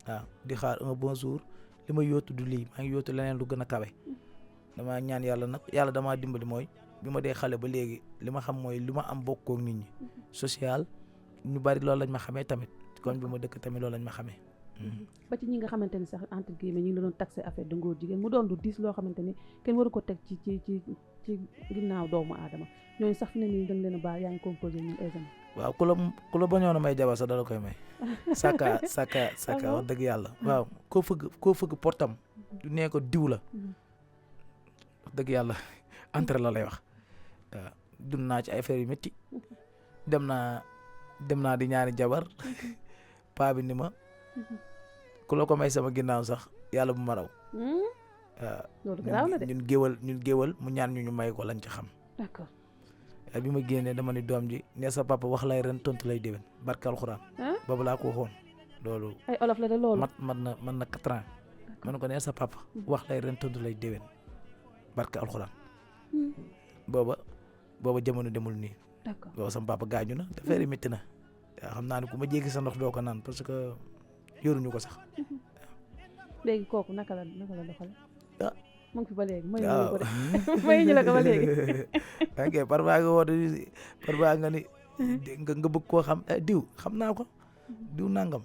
waaw di xaar un bon jour. li ma yóotu du lii maa ngi yóotu leneen lu gën a kawe damaa ñaan yàlla nag yàlla damaa dimbali mooy bi ma dee xale ba léegi li ma xam mooy li ma am bokkook nit ñi social ñu bari loolu lañ ma xamee tamit kon bi ma dëkk tamit loolu lañ ma xamee. ba ci ñi nga xamante ni sax entre guillemets ñu ngi la doon taxé affaire de ngóor jigéen mu doon lu diis loo xamante ni kenn waru ko teg ci ginnaaw doomu aadama ñooñu sax fi ne nii dañ leen a baal yaa ngi composé ñu aisément. waaw ku la bañoon a may jabar sax dala koy may saka wax dëgg yàlla waaw koo fëgg portam du nee ko diw la wax dëgg yàlla entre la lay wax waaw dund naa ci ay affaire yu métti dem naa di ñaani jabar paa bi ni ma ku la ko may sama ginnaaw sax yàlla bu ma raw waaw ñun géwal mu ñaan ñu may ko lañ ci xam. d'accord. bi ma génnee dama ni doom ji ne sa papa wax lay ren tontu lay déwén barke alxuraan boobu laa ko waxoon loolu ay olof la de loolu man na 4 ans man ko ne sa papa wax lay ren tontu lay déwén barke alxuraan booba jamono demul nii booba sama papa gaañu na te feeri métti na waaw xam naa ne ku ma jéggi sa ndox doo ko naan parce que yoruñu ko sax léegi kooku naka la doxale mu ngi fi ba léegi mayuñu la ko ba léegi. ok parfois nga woote parfois nga ni nga bëgg koo xam diw xam naa ko diw nangam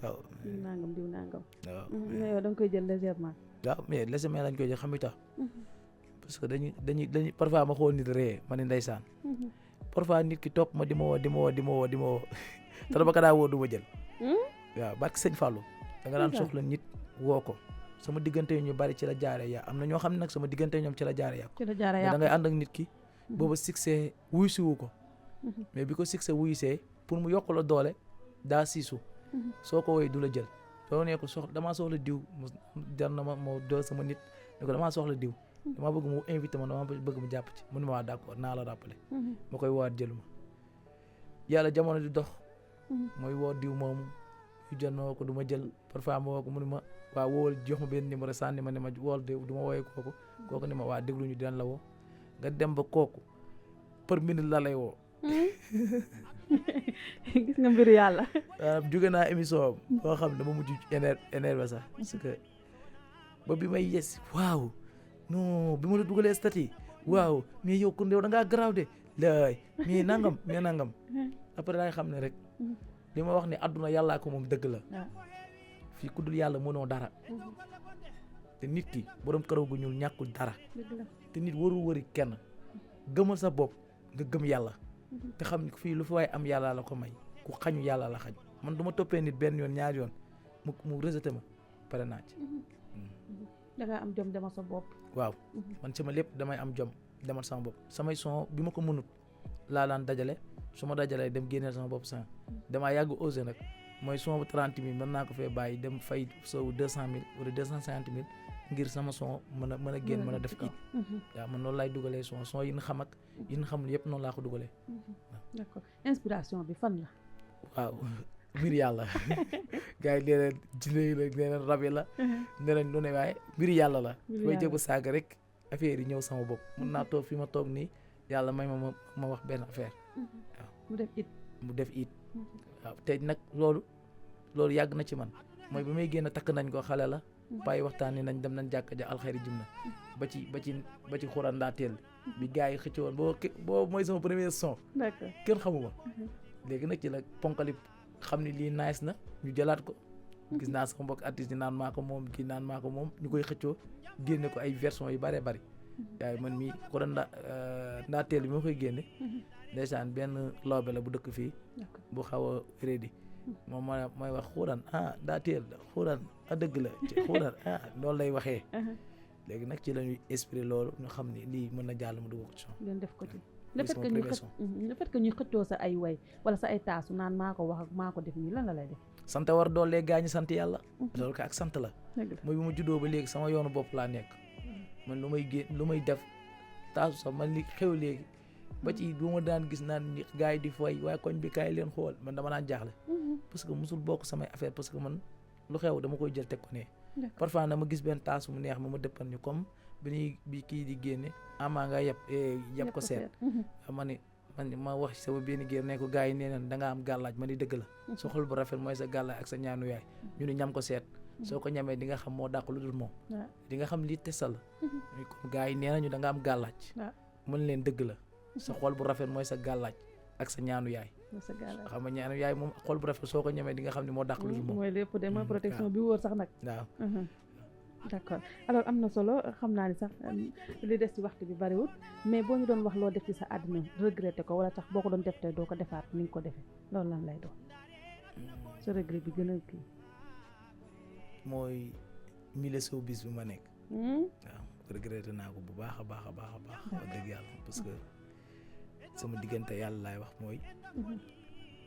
waaw. diw nangam. waaw mais yow da nga koy jël légèrement. waaw mais légèrement lañ koy jël xam nga parce que dañuy parfois ma xool nit ree ma ne ndeysaan. parfois nit ki topp ma di ma woo te dama ko daa woo du ma jël. waaw barke sëñ Fallou da nga daan soxla nit woo ko. sama diggante ñu bari ci la jaaree yaa am na ñoo xam ne nag sama diggante ñoom ci la jaaree yaa da ngay ànd ak nit ki booba succès wuy siwu ko mais bi ko succès wuy see pour mu yokk la doole daa siisu soo ko woy du la jël soo nee ko damaa soxla diw jar na ma moo dool sama nit ne ko damaa soxla diw damaa bëgg mu invité ma damaa bëgg mu jàpp ci mu ne ma waa d'accord naa la rappelé ma koy woowaat jëluma yàlla jamono di dox mooy woo diw moomu yu jënoo ko du ma jël parfois ma woo ko mu ne ma waa wool jox ma benn numéro sànni ma ne ma wool de du ma wooyee kooku ne ma waa déglu ñu dinañ la woo nga dem ba kooku par minute la lay woo gis nga mbiru yàlla. jóge naa émission boo xam ne dama mujj énervé sax parce que ba bi may yes waaw non bi ma la dugalee statut waaw mais yow kon yow da ngaa garaaw de laay mais nangam après daay xam ne rek li ma wax ne àdduna yàllaa ko moom dëgg la fii ku dul yàlla mënoo dara te nit ki borom karaw gu ñuul ñàkkul dara te nit warul wëri kenn gëmal sa bopp nga gëm yàlla te xam ne fii lu fi waay am yàlla la ko may ku xañu yàlla la xañ man du ma toppee nit benn yoon ñaari yoon mu rejeté ma pare naa ci. da ngaa am jom demal sa bopp. waaw man sama lépp damay am jom demal sama bopp samay son bi ma ko mënut laa daan dajale su ma dajalee dem génneel sama bopp san damaa yàgg osé nag mooy son bu 30 000 mën naa ko fee bàyyi dem fay soowu 200 000 wala 250 000 ngir sama son mën a génn mën a def it waaw man noonu laay dugalee son yi ñu xam ak yi ñu xamul yëpp noonu laa ko dugalee. d'accord inspiration bi fan la. waaw mbir yàlla gars yi nee jinne yi la nee rab yi la nee nañ lu ne waaye mbir yàlla la may jëbu saaga rek affaire yi ñëw sama bopp mun naa toog fi ma toog nii yàlla may ma wax benn affaire waaw mu def it waaw te nag loolu yàgg na ci man mooy bi may génn takk nañ ko xale la bàyyi waxtaan ni nañ dem nañ jàkka ja alxayri jum na ba ci xuraan daa teel bi gars yi xëcc woon boo mooy sama premier son kenn xamuma léegi nag ci la ponkali xam ne lii nice na ñu jëlaat ko gis naa sama mbokk artiste yi naan maa ko moom kii naan maa ko moom ñu koy xëccoo génne ko ay version yu bëree bëri waaye man mii xuraan ndaa teel bi ma koy génne ndeysaan benn loobe la bu dëkk fii bu xaw a réedi moom mooy wax xuraan daa teel xuraan dëgg la ci xuraan loolu lay waxee léegi nag ci la ñuy esprit loolu ñu xam ne lii mën na jàll mu dugg ko ci son ngeen def ko ci le fait que ñuy xëccoo sa ay way wala sa ay taasu naan maa ko wax ak maa ko def nii lan la lay def sant war doolee gaañu sant yàlla loolu ko ak sant la mooy bi ma juddoo ba léegi sama yoonu bopp laa nekk man lu may def taasu sax man li xew léegi ba ci bu ma daan gis naan ni gars yi di fay waaye koñ bi kaay leen xool man dama naan jaaxle parce que musul bokk samay affaire parce que man lu xew dama koy jël teg ko ne parfois dama gis benn taasu mu neex ma dëppan ñu comme bi kii di génne amaa nga yab ko seet ma wax sama benn géer ne ko gars yi nee nañ da nga am gàllaaj ma ni dëgg la sa xol bu rafet mooy sa gàllaaj ak sa ñaanu yaay ñu ni ñam ko seet soo ko ñamee di nga xam moo dàq lu dul moom di nga xam lii tesal la comme gars yi nee nañu da nga am gàllaaj mën leen dëgg la sa xol bu rafet mooy sa gàllaaj ak sa ñaanu yaay xam nga ñaanu yaay moom xol bu rafet soo ko ñamee di nga xam ne moo dàq lu dul moom mooy lépp de mooy protection bi wóor sax nag waaw d'accord alors am na solo xam naa ni sax li des ci waxtu bi bariwul mais boo ñu doon wax loo def ci sa àddina regretté ko wala tax boo ko doon def te doo ko defaat ni nga ko defee loolu lan lay doon sa regret bi gën a kii mooy milieu showbiz bi ma nekk waaw regretté naa ko bu baax a baax wax dëgg yàlla parce que sama diggante yàlla laay wax mooy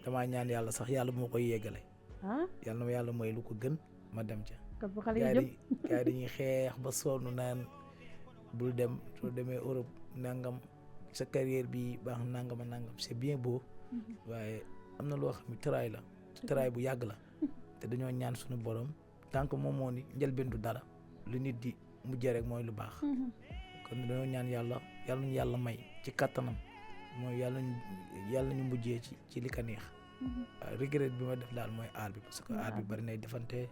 damaa ñaan yàlla sax yàlla bu ma koy yeggale yàlla na ma yàlla mooy lu ko gën ma dem ca gars yi dañuy xeex ba sonn naan bul dem soo demee Europe nangam sa carrière bi baax nangam c'est bien beau waaye am na loo xam ne tëraay la tëraay bu yàgg la te dañoo ñaan suñu borom tant que moom moo ni njëlbeen du dara lu nit di mujjee rek mooy lu baax kon dañoo ñaan yàlla ñu yàlla may ci kattanam mooy yàlla ñu mujjee ci li ka neex waaw regret bi ma def daal mooy aar bi parce que aar bi bari nay defante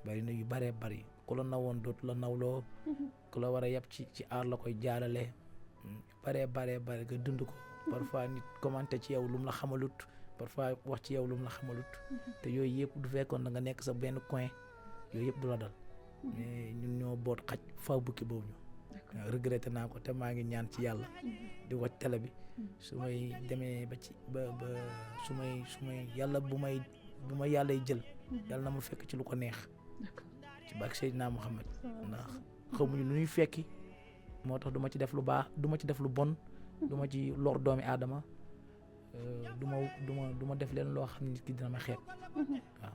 bari na yu bëree bëri ku la nawoon dootu la nawloo ku la war a yàpp ci aar la koy jaarale bëree nga dund ko parfois nit commenté ci yow lu mu la xamalut parfois wax ci yow lu mu la xamalut te yooyu yëpp du fekkoon da nga nekk sa benn coin yooyu yëpp du la dal mais ñun ñoo boot xaj faw bukki boobu ñu regretté naa ko te maa ngi ñaan ci yàlla di wàcc télé bi su may demee ba ci ba su may yàlla bu ma yàllay jël yàlla na ma fekk ci lu ko neex ci barke Seydina Muhammad ndax xamuñu lu ñuy fekki moo tax du ma ci def lu baax du ma ci def lu bon du ma ci lor doomi aadama du ma def leen loo xam ne nit ki dina ma xeeb waaw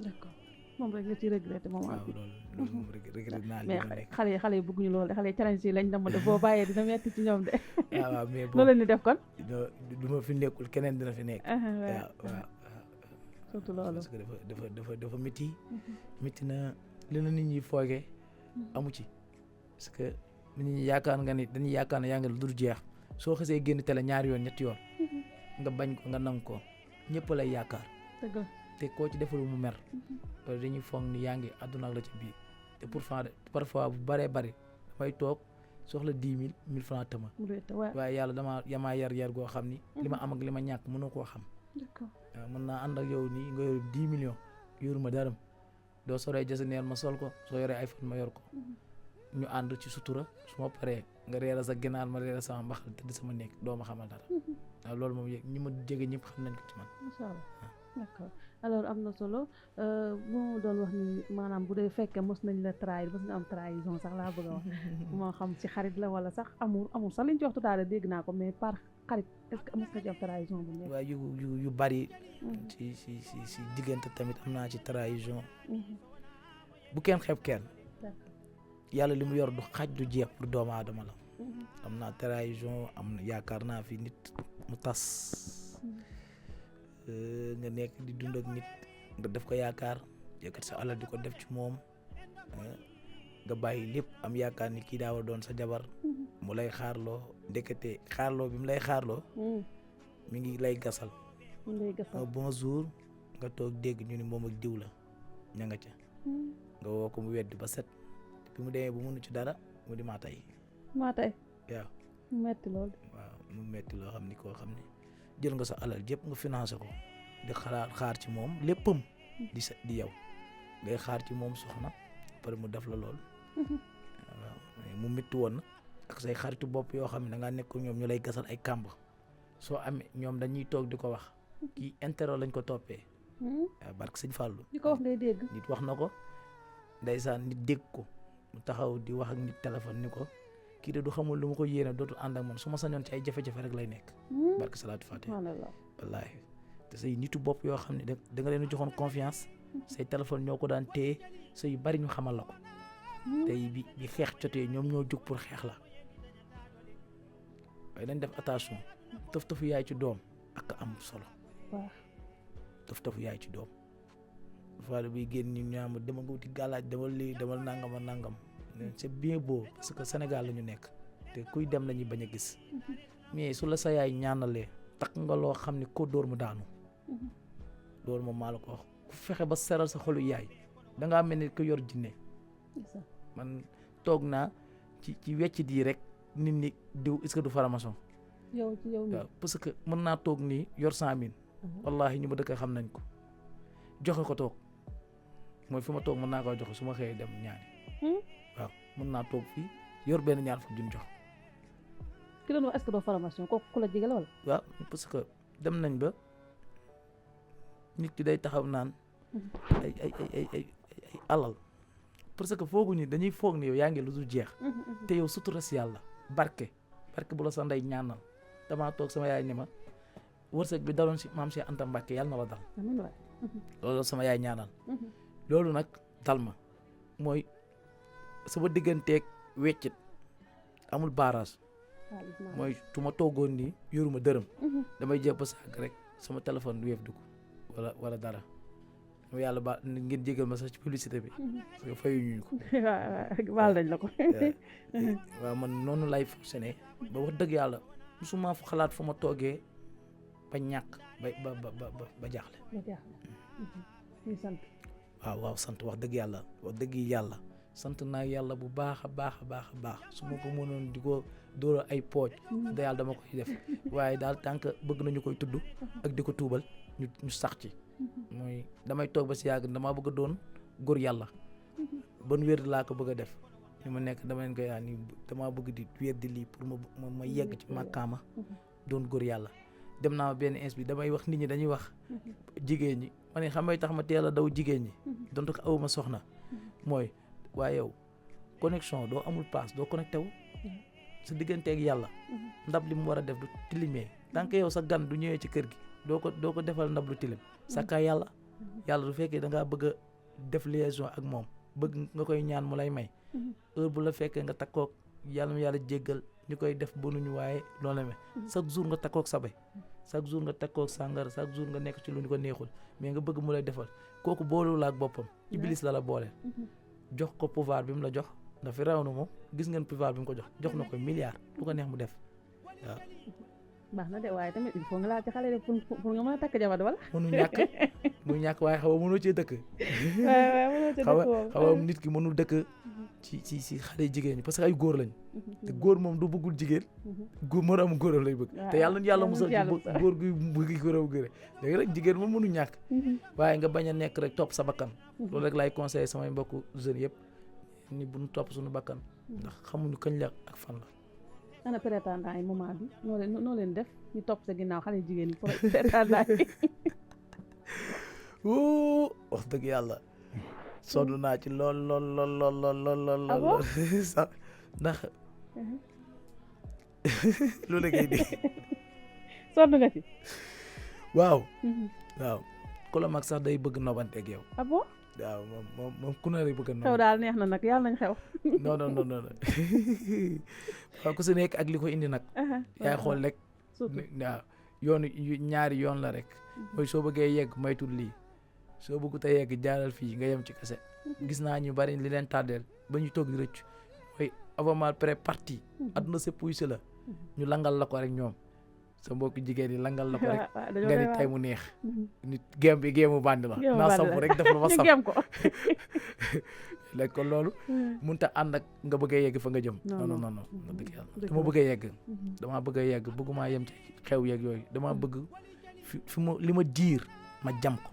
d'accord moom rek nga ci regretté moom waaw loolu moom regretté naa li ma nekk mais xale yi bëgguñu loolu de xale yi challenge yi lañ dama def boo bàyyee dina metti ci ñoom de waaw mais loolu leen di def kon du ma fi nekkul keneen dina fi nekk waaw surtout loolu parce que dafa métti na li na nit ñi foogee amu ci parce que nit ñi yaakaar nga ni dañuy yaakaar ne yaa ngi lu dul jeex soo xasee génn télé ñaari yoon ñetti yoon nga bañ ko nga nangu ko ñëpp lay yaakaar dëgg la te koo ci deful mu mer parce que dañuy foog ni yaa ngi àdduna ak la ci biir te parfois bu baree bari damay toog soxla 10 000 francs tëma waaye yàlla yamaa yar goo xam ni li ma am ak li ma ñàkk mënoo koo xam waaw mën naa ànd ak yow nii nga yor 10 millions yoruma dara doo soree jasineer ma sol ko soo yoree iPhone ma yor ko ñu ànd ci sutura su ma paree nga reera sa ginaar ma reera sama mbaxal tëdd sama néeg doo ma xamal dara waaw loolu moom ñi ma jege ñëpp xam nañ ko ci man macha allah d'accord alors am na solo bu ma doon wax ni maanaam bu dee fekkee mos nañ la trahir mos nga am trahison sax laa bëgg a wax moo xam ci xarit la wala sax amul sax liñ ci waxtu daal dégg naa ko mais par xarit est-ce que mos nga ci am trahison bu nekk. waaw yu bari ci diggante tamit am naa ci trahison bu kenn xeeb kenn yàlla li mu yor du xaj du jeex pour doomu aadama la am naa trahison am na yaakaar naa fi nit mu tas nga nekk di dund ak nit nga def ko yaakaar yëkkat sa alal di ko def ci moom nga bàyyi lépp am yaakaar ni kii daa war doon sa jabar mu lay xaarloo ndekete xaarloo bi mu lay xaarloo mi ngi lay gasal bonjour nga toog dégg ñu ni moom ak diw la ña nga ca nga woo ko mu weddi ba set bi mu demee bu mënu ci dara mu di maa tey waaw mu metti lool waaw mu metti loo xam ni koo xam ne jël nga sa alal yëpp nga financé ko di xaar ci moom léppam di yow ngay xaar ci moom soxna pare mu def la lool waaw mu métti woon na ak say xaritu bopp yoo xam ne da ngaa nekk ñoom ñu lay gasal ay kàmb soo amee ñoom dañuy toog di ko wax kii intérêt lañ ko toppee waaw barke sëñ Fallou di ko wax ngay dégg nit wax na ko ndeysaan nit dégg ko mu taxaw di wax ak nit téléphone ni ko kii de du xamul lu ma ko yéene dootul ànd ak man su ma sañoon ci ay jafe-jafe rek lay nekk barke salaatu fatiha wallaahi te say nitu bopp yoo xam ne da nga leen joxoon confiance say téléphone ñoo ko daan téye say yu bari ñu xamal la ko tey bi xeex jotee ñoom ñoo jóg pour xeex la waaye dañ def attention tëf-tëfu yaay ci doom ak am solo tëf-tëfu yaay ci doom faale buy génn ñu ñaama dama nga wuti gàllaaj demal lii demal nangam c'est bien beau parce que Sénégal la ñu nekk te kuy dem la ñuy bañ a gis mais su la sa yaay ñaanalee takk nga loo xam ne ko dóor mu daanu loolu moom maa la ko wax ku fexe ba seral sa xolu yaay dangaa mel ni ko yor jinne man toog naa ci weccit yi rek nit ñi diw est-ce que du faramason yow waaw parce que mën naa toog nii yor 100 000 wallahi ñu ma dëkk xam nañ ko joxe ko toog mooy fi ma toog mën naa ko joxe su ma xëyee dem ñaani waaw mën naa toog fii yor benn ñaar fukk jun jox ki doon wax est-ce que doo formation kooku ku la jege la wala waaw parce que dem nañ ba nit ki day taxaw naan ay alal parce que fooguñu dañuy foog ni yow yaa ngi lu dul jeex te yow sutura si yàlla barke bu la sa ndey ñaanal damaa toog sama yaay ni ma wërsëg bi daloon si maam Cheikh Anta Mbacke yàlla na la dal loolu sama yaay ñaanal loolu nag dal ma mooy sama digganteeg weccit amul barrage mooy su ma toogoon nii yoruma dërëm damay jël ba sàgg rek sama téléphone du weef dugg wala dara ma yàlla ba ngeen jégal ma sax ci publicité bi parce que fayuñu ko baal nañ la ko waaw man noonu lay fonctionné ba wax dëgg yàlla musuma fu xalaat fu ma toogee ba ñàkk ba jaaxle waaw sant wax dëgg yàlla sant naa yàlla bu baax a baax su ma ko mënoon di ko dóora ay pooj da yàlla dama koy def waaye daal tant que bëgg nañu koy tudd ak di ko tuubal ñu sax ci mooy damay toog ba si yàgg damaa bëgg a doon góor yàlla ban wér laa ko bëgg a def li ma nekk dama leen koy yaa ni damaa bëgg di wér di lii pour ma yegg ci màkkaama doon góor yàlla dem naa benn ins bi damay wax nit ñi dañuy wax jigéen ñi ma ne xam tax ma teel a daw jigéen ñi donte ko awuma soxna mooy waaye yow connexion doo amul paas doo connecté wu sa digganteeg yàlla ndab li mu war a def du tilimee tant que yow sa gan du ñëwee ci kër gi doo ko defal ndab lu tilim sàkkaa yàlla du fekkee da ngaa bëgg a def liaison ak moom bëgg nga koy ñaan mu lay may heure bu la fekkee nga takkoog yàlla mu yàlla jéggal ñu koy def bënuñu waaye loolu la me chaque jour nga takkoog sabay chaque jour nga takkoog sàngara chaque jour nga nekk ci lu ñu ko neexul mais nga bëgg mu lay defal kooku boolewul ak boppam iblis la booleel jox ko pouvoir bi mu la jox ndax fi raw na moom gis ngeen pouvoir bi mu ko jox na ko milliard lu ko neex mu def waaw baax na de waaye tamit il faut nga laal ci xale de pour nga mën a takk jabar wala. mënu ñàkk waaye xaw ma mënoo cee dëkk. waaw mënoo cee dëkk moom xaw ma nit ki mënul dëkk ci xale jigéen ñi parce que ay góor lañ. te góor moom du bëggul jigéen. góor moroom góoram lay bëgg. te yàlla musal ci góor gu bëgg góoram góor léegi rek jigéen moom mënu ñàkk. waaye nga bañ a nekk rek topp sa bakkan. loolu rek laay conseillé samay mbokku jeunes yëpp ni bu ñu topp suñu bakkan. ndax xamuñu kañ la ak fan la. ana prétendant yi moment bi noo leen def ñu topp sa ginnaaw xale jigéen ñi prétendant yi. wax dëgg yàlla sonn naa ci lool sax ndax loolu ngay dégg. sonn nga ci. waaw ku la mag sax day bëgg nobanteeg yow. ah bon. waaw moom ku ne rek bëgg na. xew daal neex na nag yàlla nañ xew. non waaw ku si nekk ak li ko indi nag. yaay xool rek. waaw yoonu ñaari yoon la rek. mooy soo bëggee yegg maytul lii soo bëggut a yegg jaaral fii nga yem ci kese. gis naa ñu bari li leen tàddeel ba ñu toog di rëcc mooy avant pré parti. adduna sa puy si la. ñu langal la ko rek ñoom. sa mbokk jigéen yi langal la ko rek nga ni tey mu neex nit géem bi géemu bandi la naa samp rek def la ma samp ko léegi kon loolu mënut a ànd ak nga bëgg a yegg fa nga jëm non dëgg yàlla dama bëgg a yegg damaa bëgg a yegg bëggumaa yem ci xew yeeg yooyu damaa bëgg fi ma li ma diir ma jam ko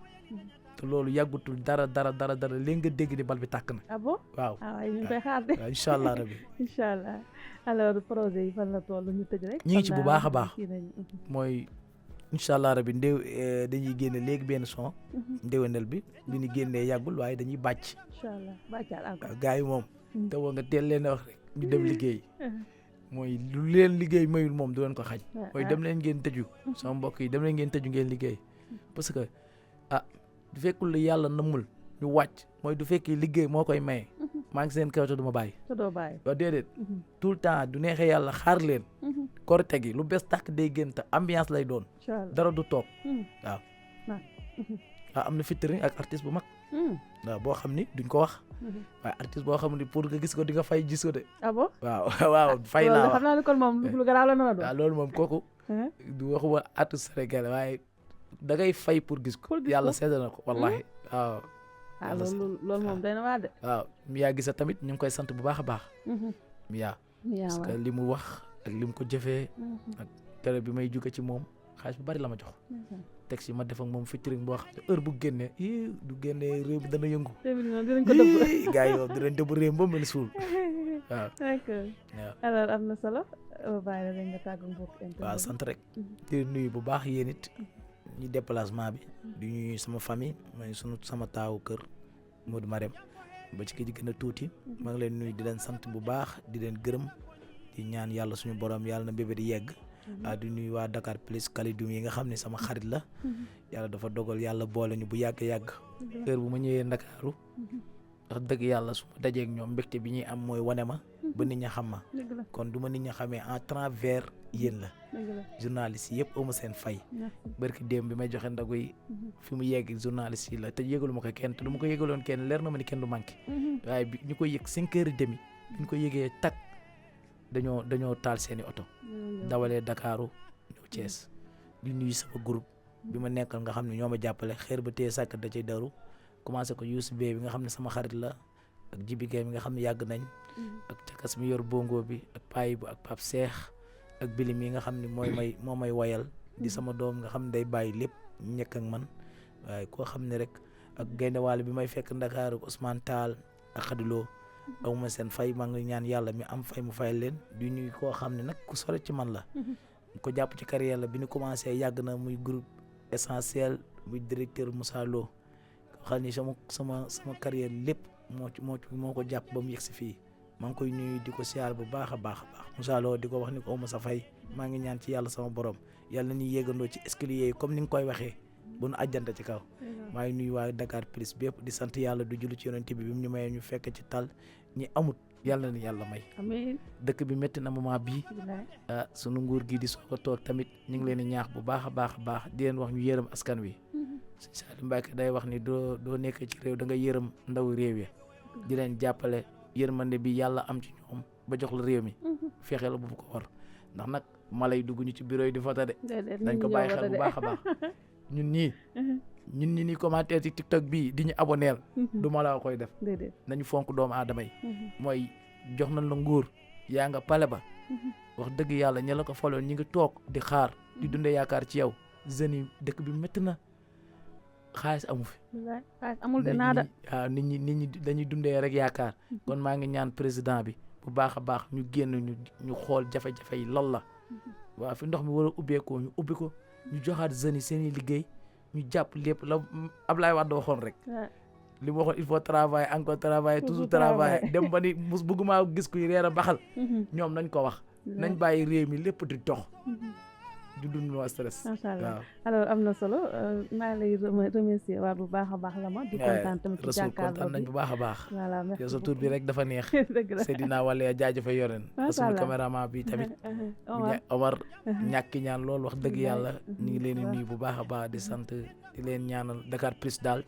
te loolu yàggutul dara léegi nga dégg ni bal bi tàkk na. ah bon waaw waaye ñu ngi koy xaar de. waaw incha allah rabi. incha allah alors projet yi fan la toll ñu tëj rek. ñu ngi ci bu baax a baax mooy incha allah rabi dañuy génne léegi benn son. ndéwénal bi ñu génnee yàggul waaye dañuy bàcc. incha allah bàccaal encore waaw gars yi moom. te woo nga teel leen a wax rek ñu dem liggéey. mooy lu leen liggéey mayul moom du leen ko xañ. mooy dem leen ngeen tëju. sama mbokk yi dem leen ngeen tëju ngeen liggéey parce que du fekkul la yàlla namul ñu wàcc mooy du fekkee liggéey moo koy maye maa ngi seen kaw te du ma bàyyi. te doo bàyyi waaw déedéet. tout le temps du neexee yàlla xaar leen. korite gi lu bees tàkk day gën te ambiance lay doon. dara du toog. waaw. waaw am na featuring ak artiste bu mag. waaw boo xam ni duñ ko wax. waaye artiste boo xam ni pour nga gis ko di nga fay gis ko de. ah bon waaw fay laa wax xam naa ne kon moom lu garaaw la na doon. waaw loolu moom kooku. du waxuma artiste sénégalais waaye. da ngay fay pour gis ko yàlla seede na ko wallahi waaw. loolu moom day na waa de. waaw Mia Guissé tamit ñu ngi koy sant bu baax a baax. Mia parce que li mu wax ak li mu ko jëfee. ak tere bi may jóge ci moom xaalis bu bari la ma jox. texte yi ma def ak moom featuring boo xam ne heure bu génnee du génnee réew mi dana yëngu. dinañ ko dëbb gars yi moom dinañ dëbb réew ba mel suul waaw. d'accord alors am na solo bàyyi la rek nga tàggu mbokk internet. waaw sant rek di nuyu bu baax yéen it. ñu déplacement bi di ñuy sama famille mooy sama taawu kër Modou Marème ba ci ki gën a tuuti maa ngi leen nuyu di leen sant bu baax di leen gërëm di ñaan yàlla suñu borom yàlla na bébé di yegg di nuyu waa Dakar Plus Kalidoum yi nga xam ne sama xarit la yàlla dafa dogal yàlla boole ñu bu yàgg heure bu ma ñëwee Ndakaaru wax dëgg yàlla su ma dajeeg ñoom mbégte bi ñuy am mooy wane ma ba nit ña xam ma kon du ma nit ña xamee en travers yéen la journaliste yi yëpp amu seen fay barki démb bi may joxe ndagu yi fi mu yegg journaliste yi la te yëgalu ma ko kenn te du ma ko yëgaloon kenn leer na ma ni kenn du manqué waaye bi ñu ko yëg 5h30 bi ñu ko yëgee tak dañoo taal seeni oto dawalee Dakaaru ñëw Thiès di nuyu sama groupe bi ma nekkal nga xam ne ñoo ma jàppale xeer ba tee sàkk da cay daru commencé ko Youssou Bey bi nga xam ne sama xarit la ak Jibi Gueye mi nga xam ne yàgg nañ ak cakas mi yor bongo bi ak Payi bu ak Pape Cheikh ak Bilim yi nga xam ne moo may wayal di sama doom nga xam ne day bàyyi lépp ñekk ak man waaye koo xam ne rek ak gaynde waale bi may fekk Ndakaaru Ousmane Tall ak Khadilo awma seen fay maa ngi ñaan yàlla mi am fay mu fay leen di ñuy koo xam ne nag ku sore ci man la ko jàpp ci carrière la bi ñu commencé yàgg na muy groupe essentiel muy directeur Moussa Lo xam ni sama carrière lépp moo ko jàpp ba mu yegg si fii maa ngi koy nuyu di ko siyaar bu baax a baax Moussa Lo di ko wax ni ko awma sa fay maa ngi ñaan ci yàlla sama borom yàlla ni yéegandoo ci escalier yi comme ni nga koy waxee bu nu àjjante ci kaw maa ngi nuyu waa Dakar Plus bépp di sant yàlla du julli ci yonent bi mu ñu mayee ñu fekk ci tal ñi amut yàlla ni yàlla may amiin dëkk bi métti na moment bii sunu nguur gi di soog a toog tamit ñu ngi leen di ñaax bu baax a baax di leen wax ñu yërëm askan wi Sëñ Saliou Mbacké day wax ni doo nekk ci réew da nga yërëm ndaw réew ya di leen jàppale yërmande bi yàlla am ci ñoom ba jox la réew mi fexeel bu ko war ndax nag mala yi dugg ñu ci bureau yi di voté de déedéet dañ ko bàyyi xel bu baax a baax ñun ñi ni commentaire ci TikTok bii di ñu aboneel du mala koy def déedéet nañu fonk doomu aadama yi mooy jox nañ la nguur yaa nga pale ba wax dëgg yàlla ña la ko faloon ñi ngi toog di xaar di dundee yaakaar ci yow jeunes yi dëkk bi métti na xaalis amu fi xaalis amul de naada waaw nit ñi dañuy dundee rek yaakaar kon maa ngi ñaan président bi bu baax a baax ñu génn ñu xool jafe-jafe yi lool la waaw fi ndox mi war a ubbeekoo ñu ubbi ko ñu joxaat jeunes yi seen i liggéey ñu jàpp lépp la Ablaye Wade waxoon rek li mu waxoon il faut travailler encore travailler toujours travailler dem ba ni bëgguma gis kuy reer a baxal ñoom nañ ko wax nañ bàyyi réew mi lépp di dox du dund no stress. macha allah alors am na solo maa lay remercier waat bu baax a baax la ma di kontaan tamit ci jàkkaarloo kontaan nañ bu baax a baax voilà merci yow sa tur bi rek dafa neex dëgg la Seydina Wale jaajëfa yoren suñu caméraman bi tamit Omar ñàkki ñaan loolu wax dëgg yàlla ñu ngi leen di nuyu bu baax a baax di sant di leen ñaanal Dakar Plus daal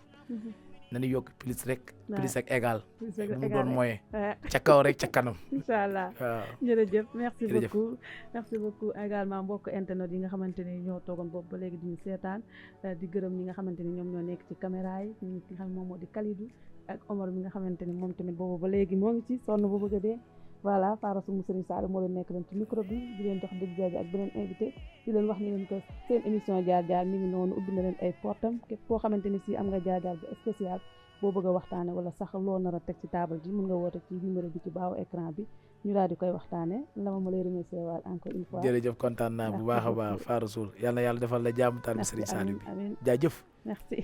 nañu yokk plus rek plus ak égal mu doon moyen ca kaw rek ca kanam incha allah jërëjëf merci beaucoup également mbokk internet yi nga xamante ni ñoo toogoon boobu ba léegi diñu seetaan di gërëm ñi nga xamante ni ñoom ñoo nekk ci caméra yi ñi nga xam moom moo di Kalidou ak Omar mi nga xamante ni moom tamit boobu ba léegi moo ngi ci sonn bu bëgg a dee voilà Fara Soumou Serigne Sall moo leen nekk leen ci micro bi di leen jox dëgg jaaji ak beneen invité di leen wax ni leen ko seen émission jaar-jaar mi ngi noonu ubbi na leen ay portam képp koo xamante ni si am nga jaar-jaar bu spécial boo bëgg a waxtaane wala sax loo nar a teg ci table ji mën nga woote ci numéro bi ci baaw écran bi ñu daal di koy waxtaane la ma lay remercier waat encore une fois jërëjëf kontaan naa bu baax a baax Fara Soul yàlla defal la jàmm taal bi Serigne Sall bi jaajëf merci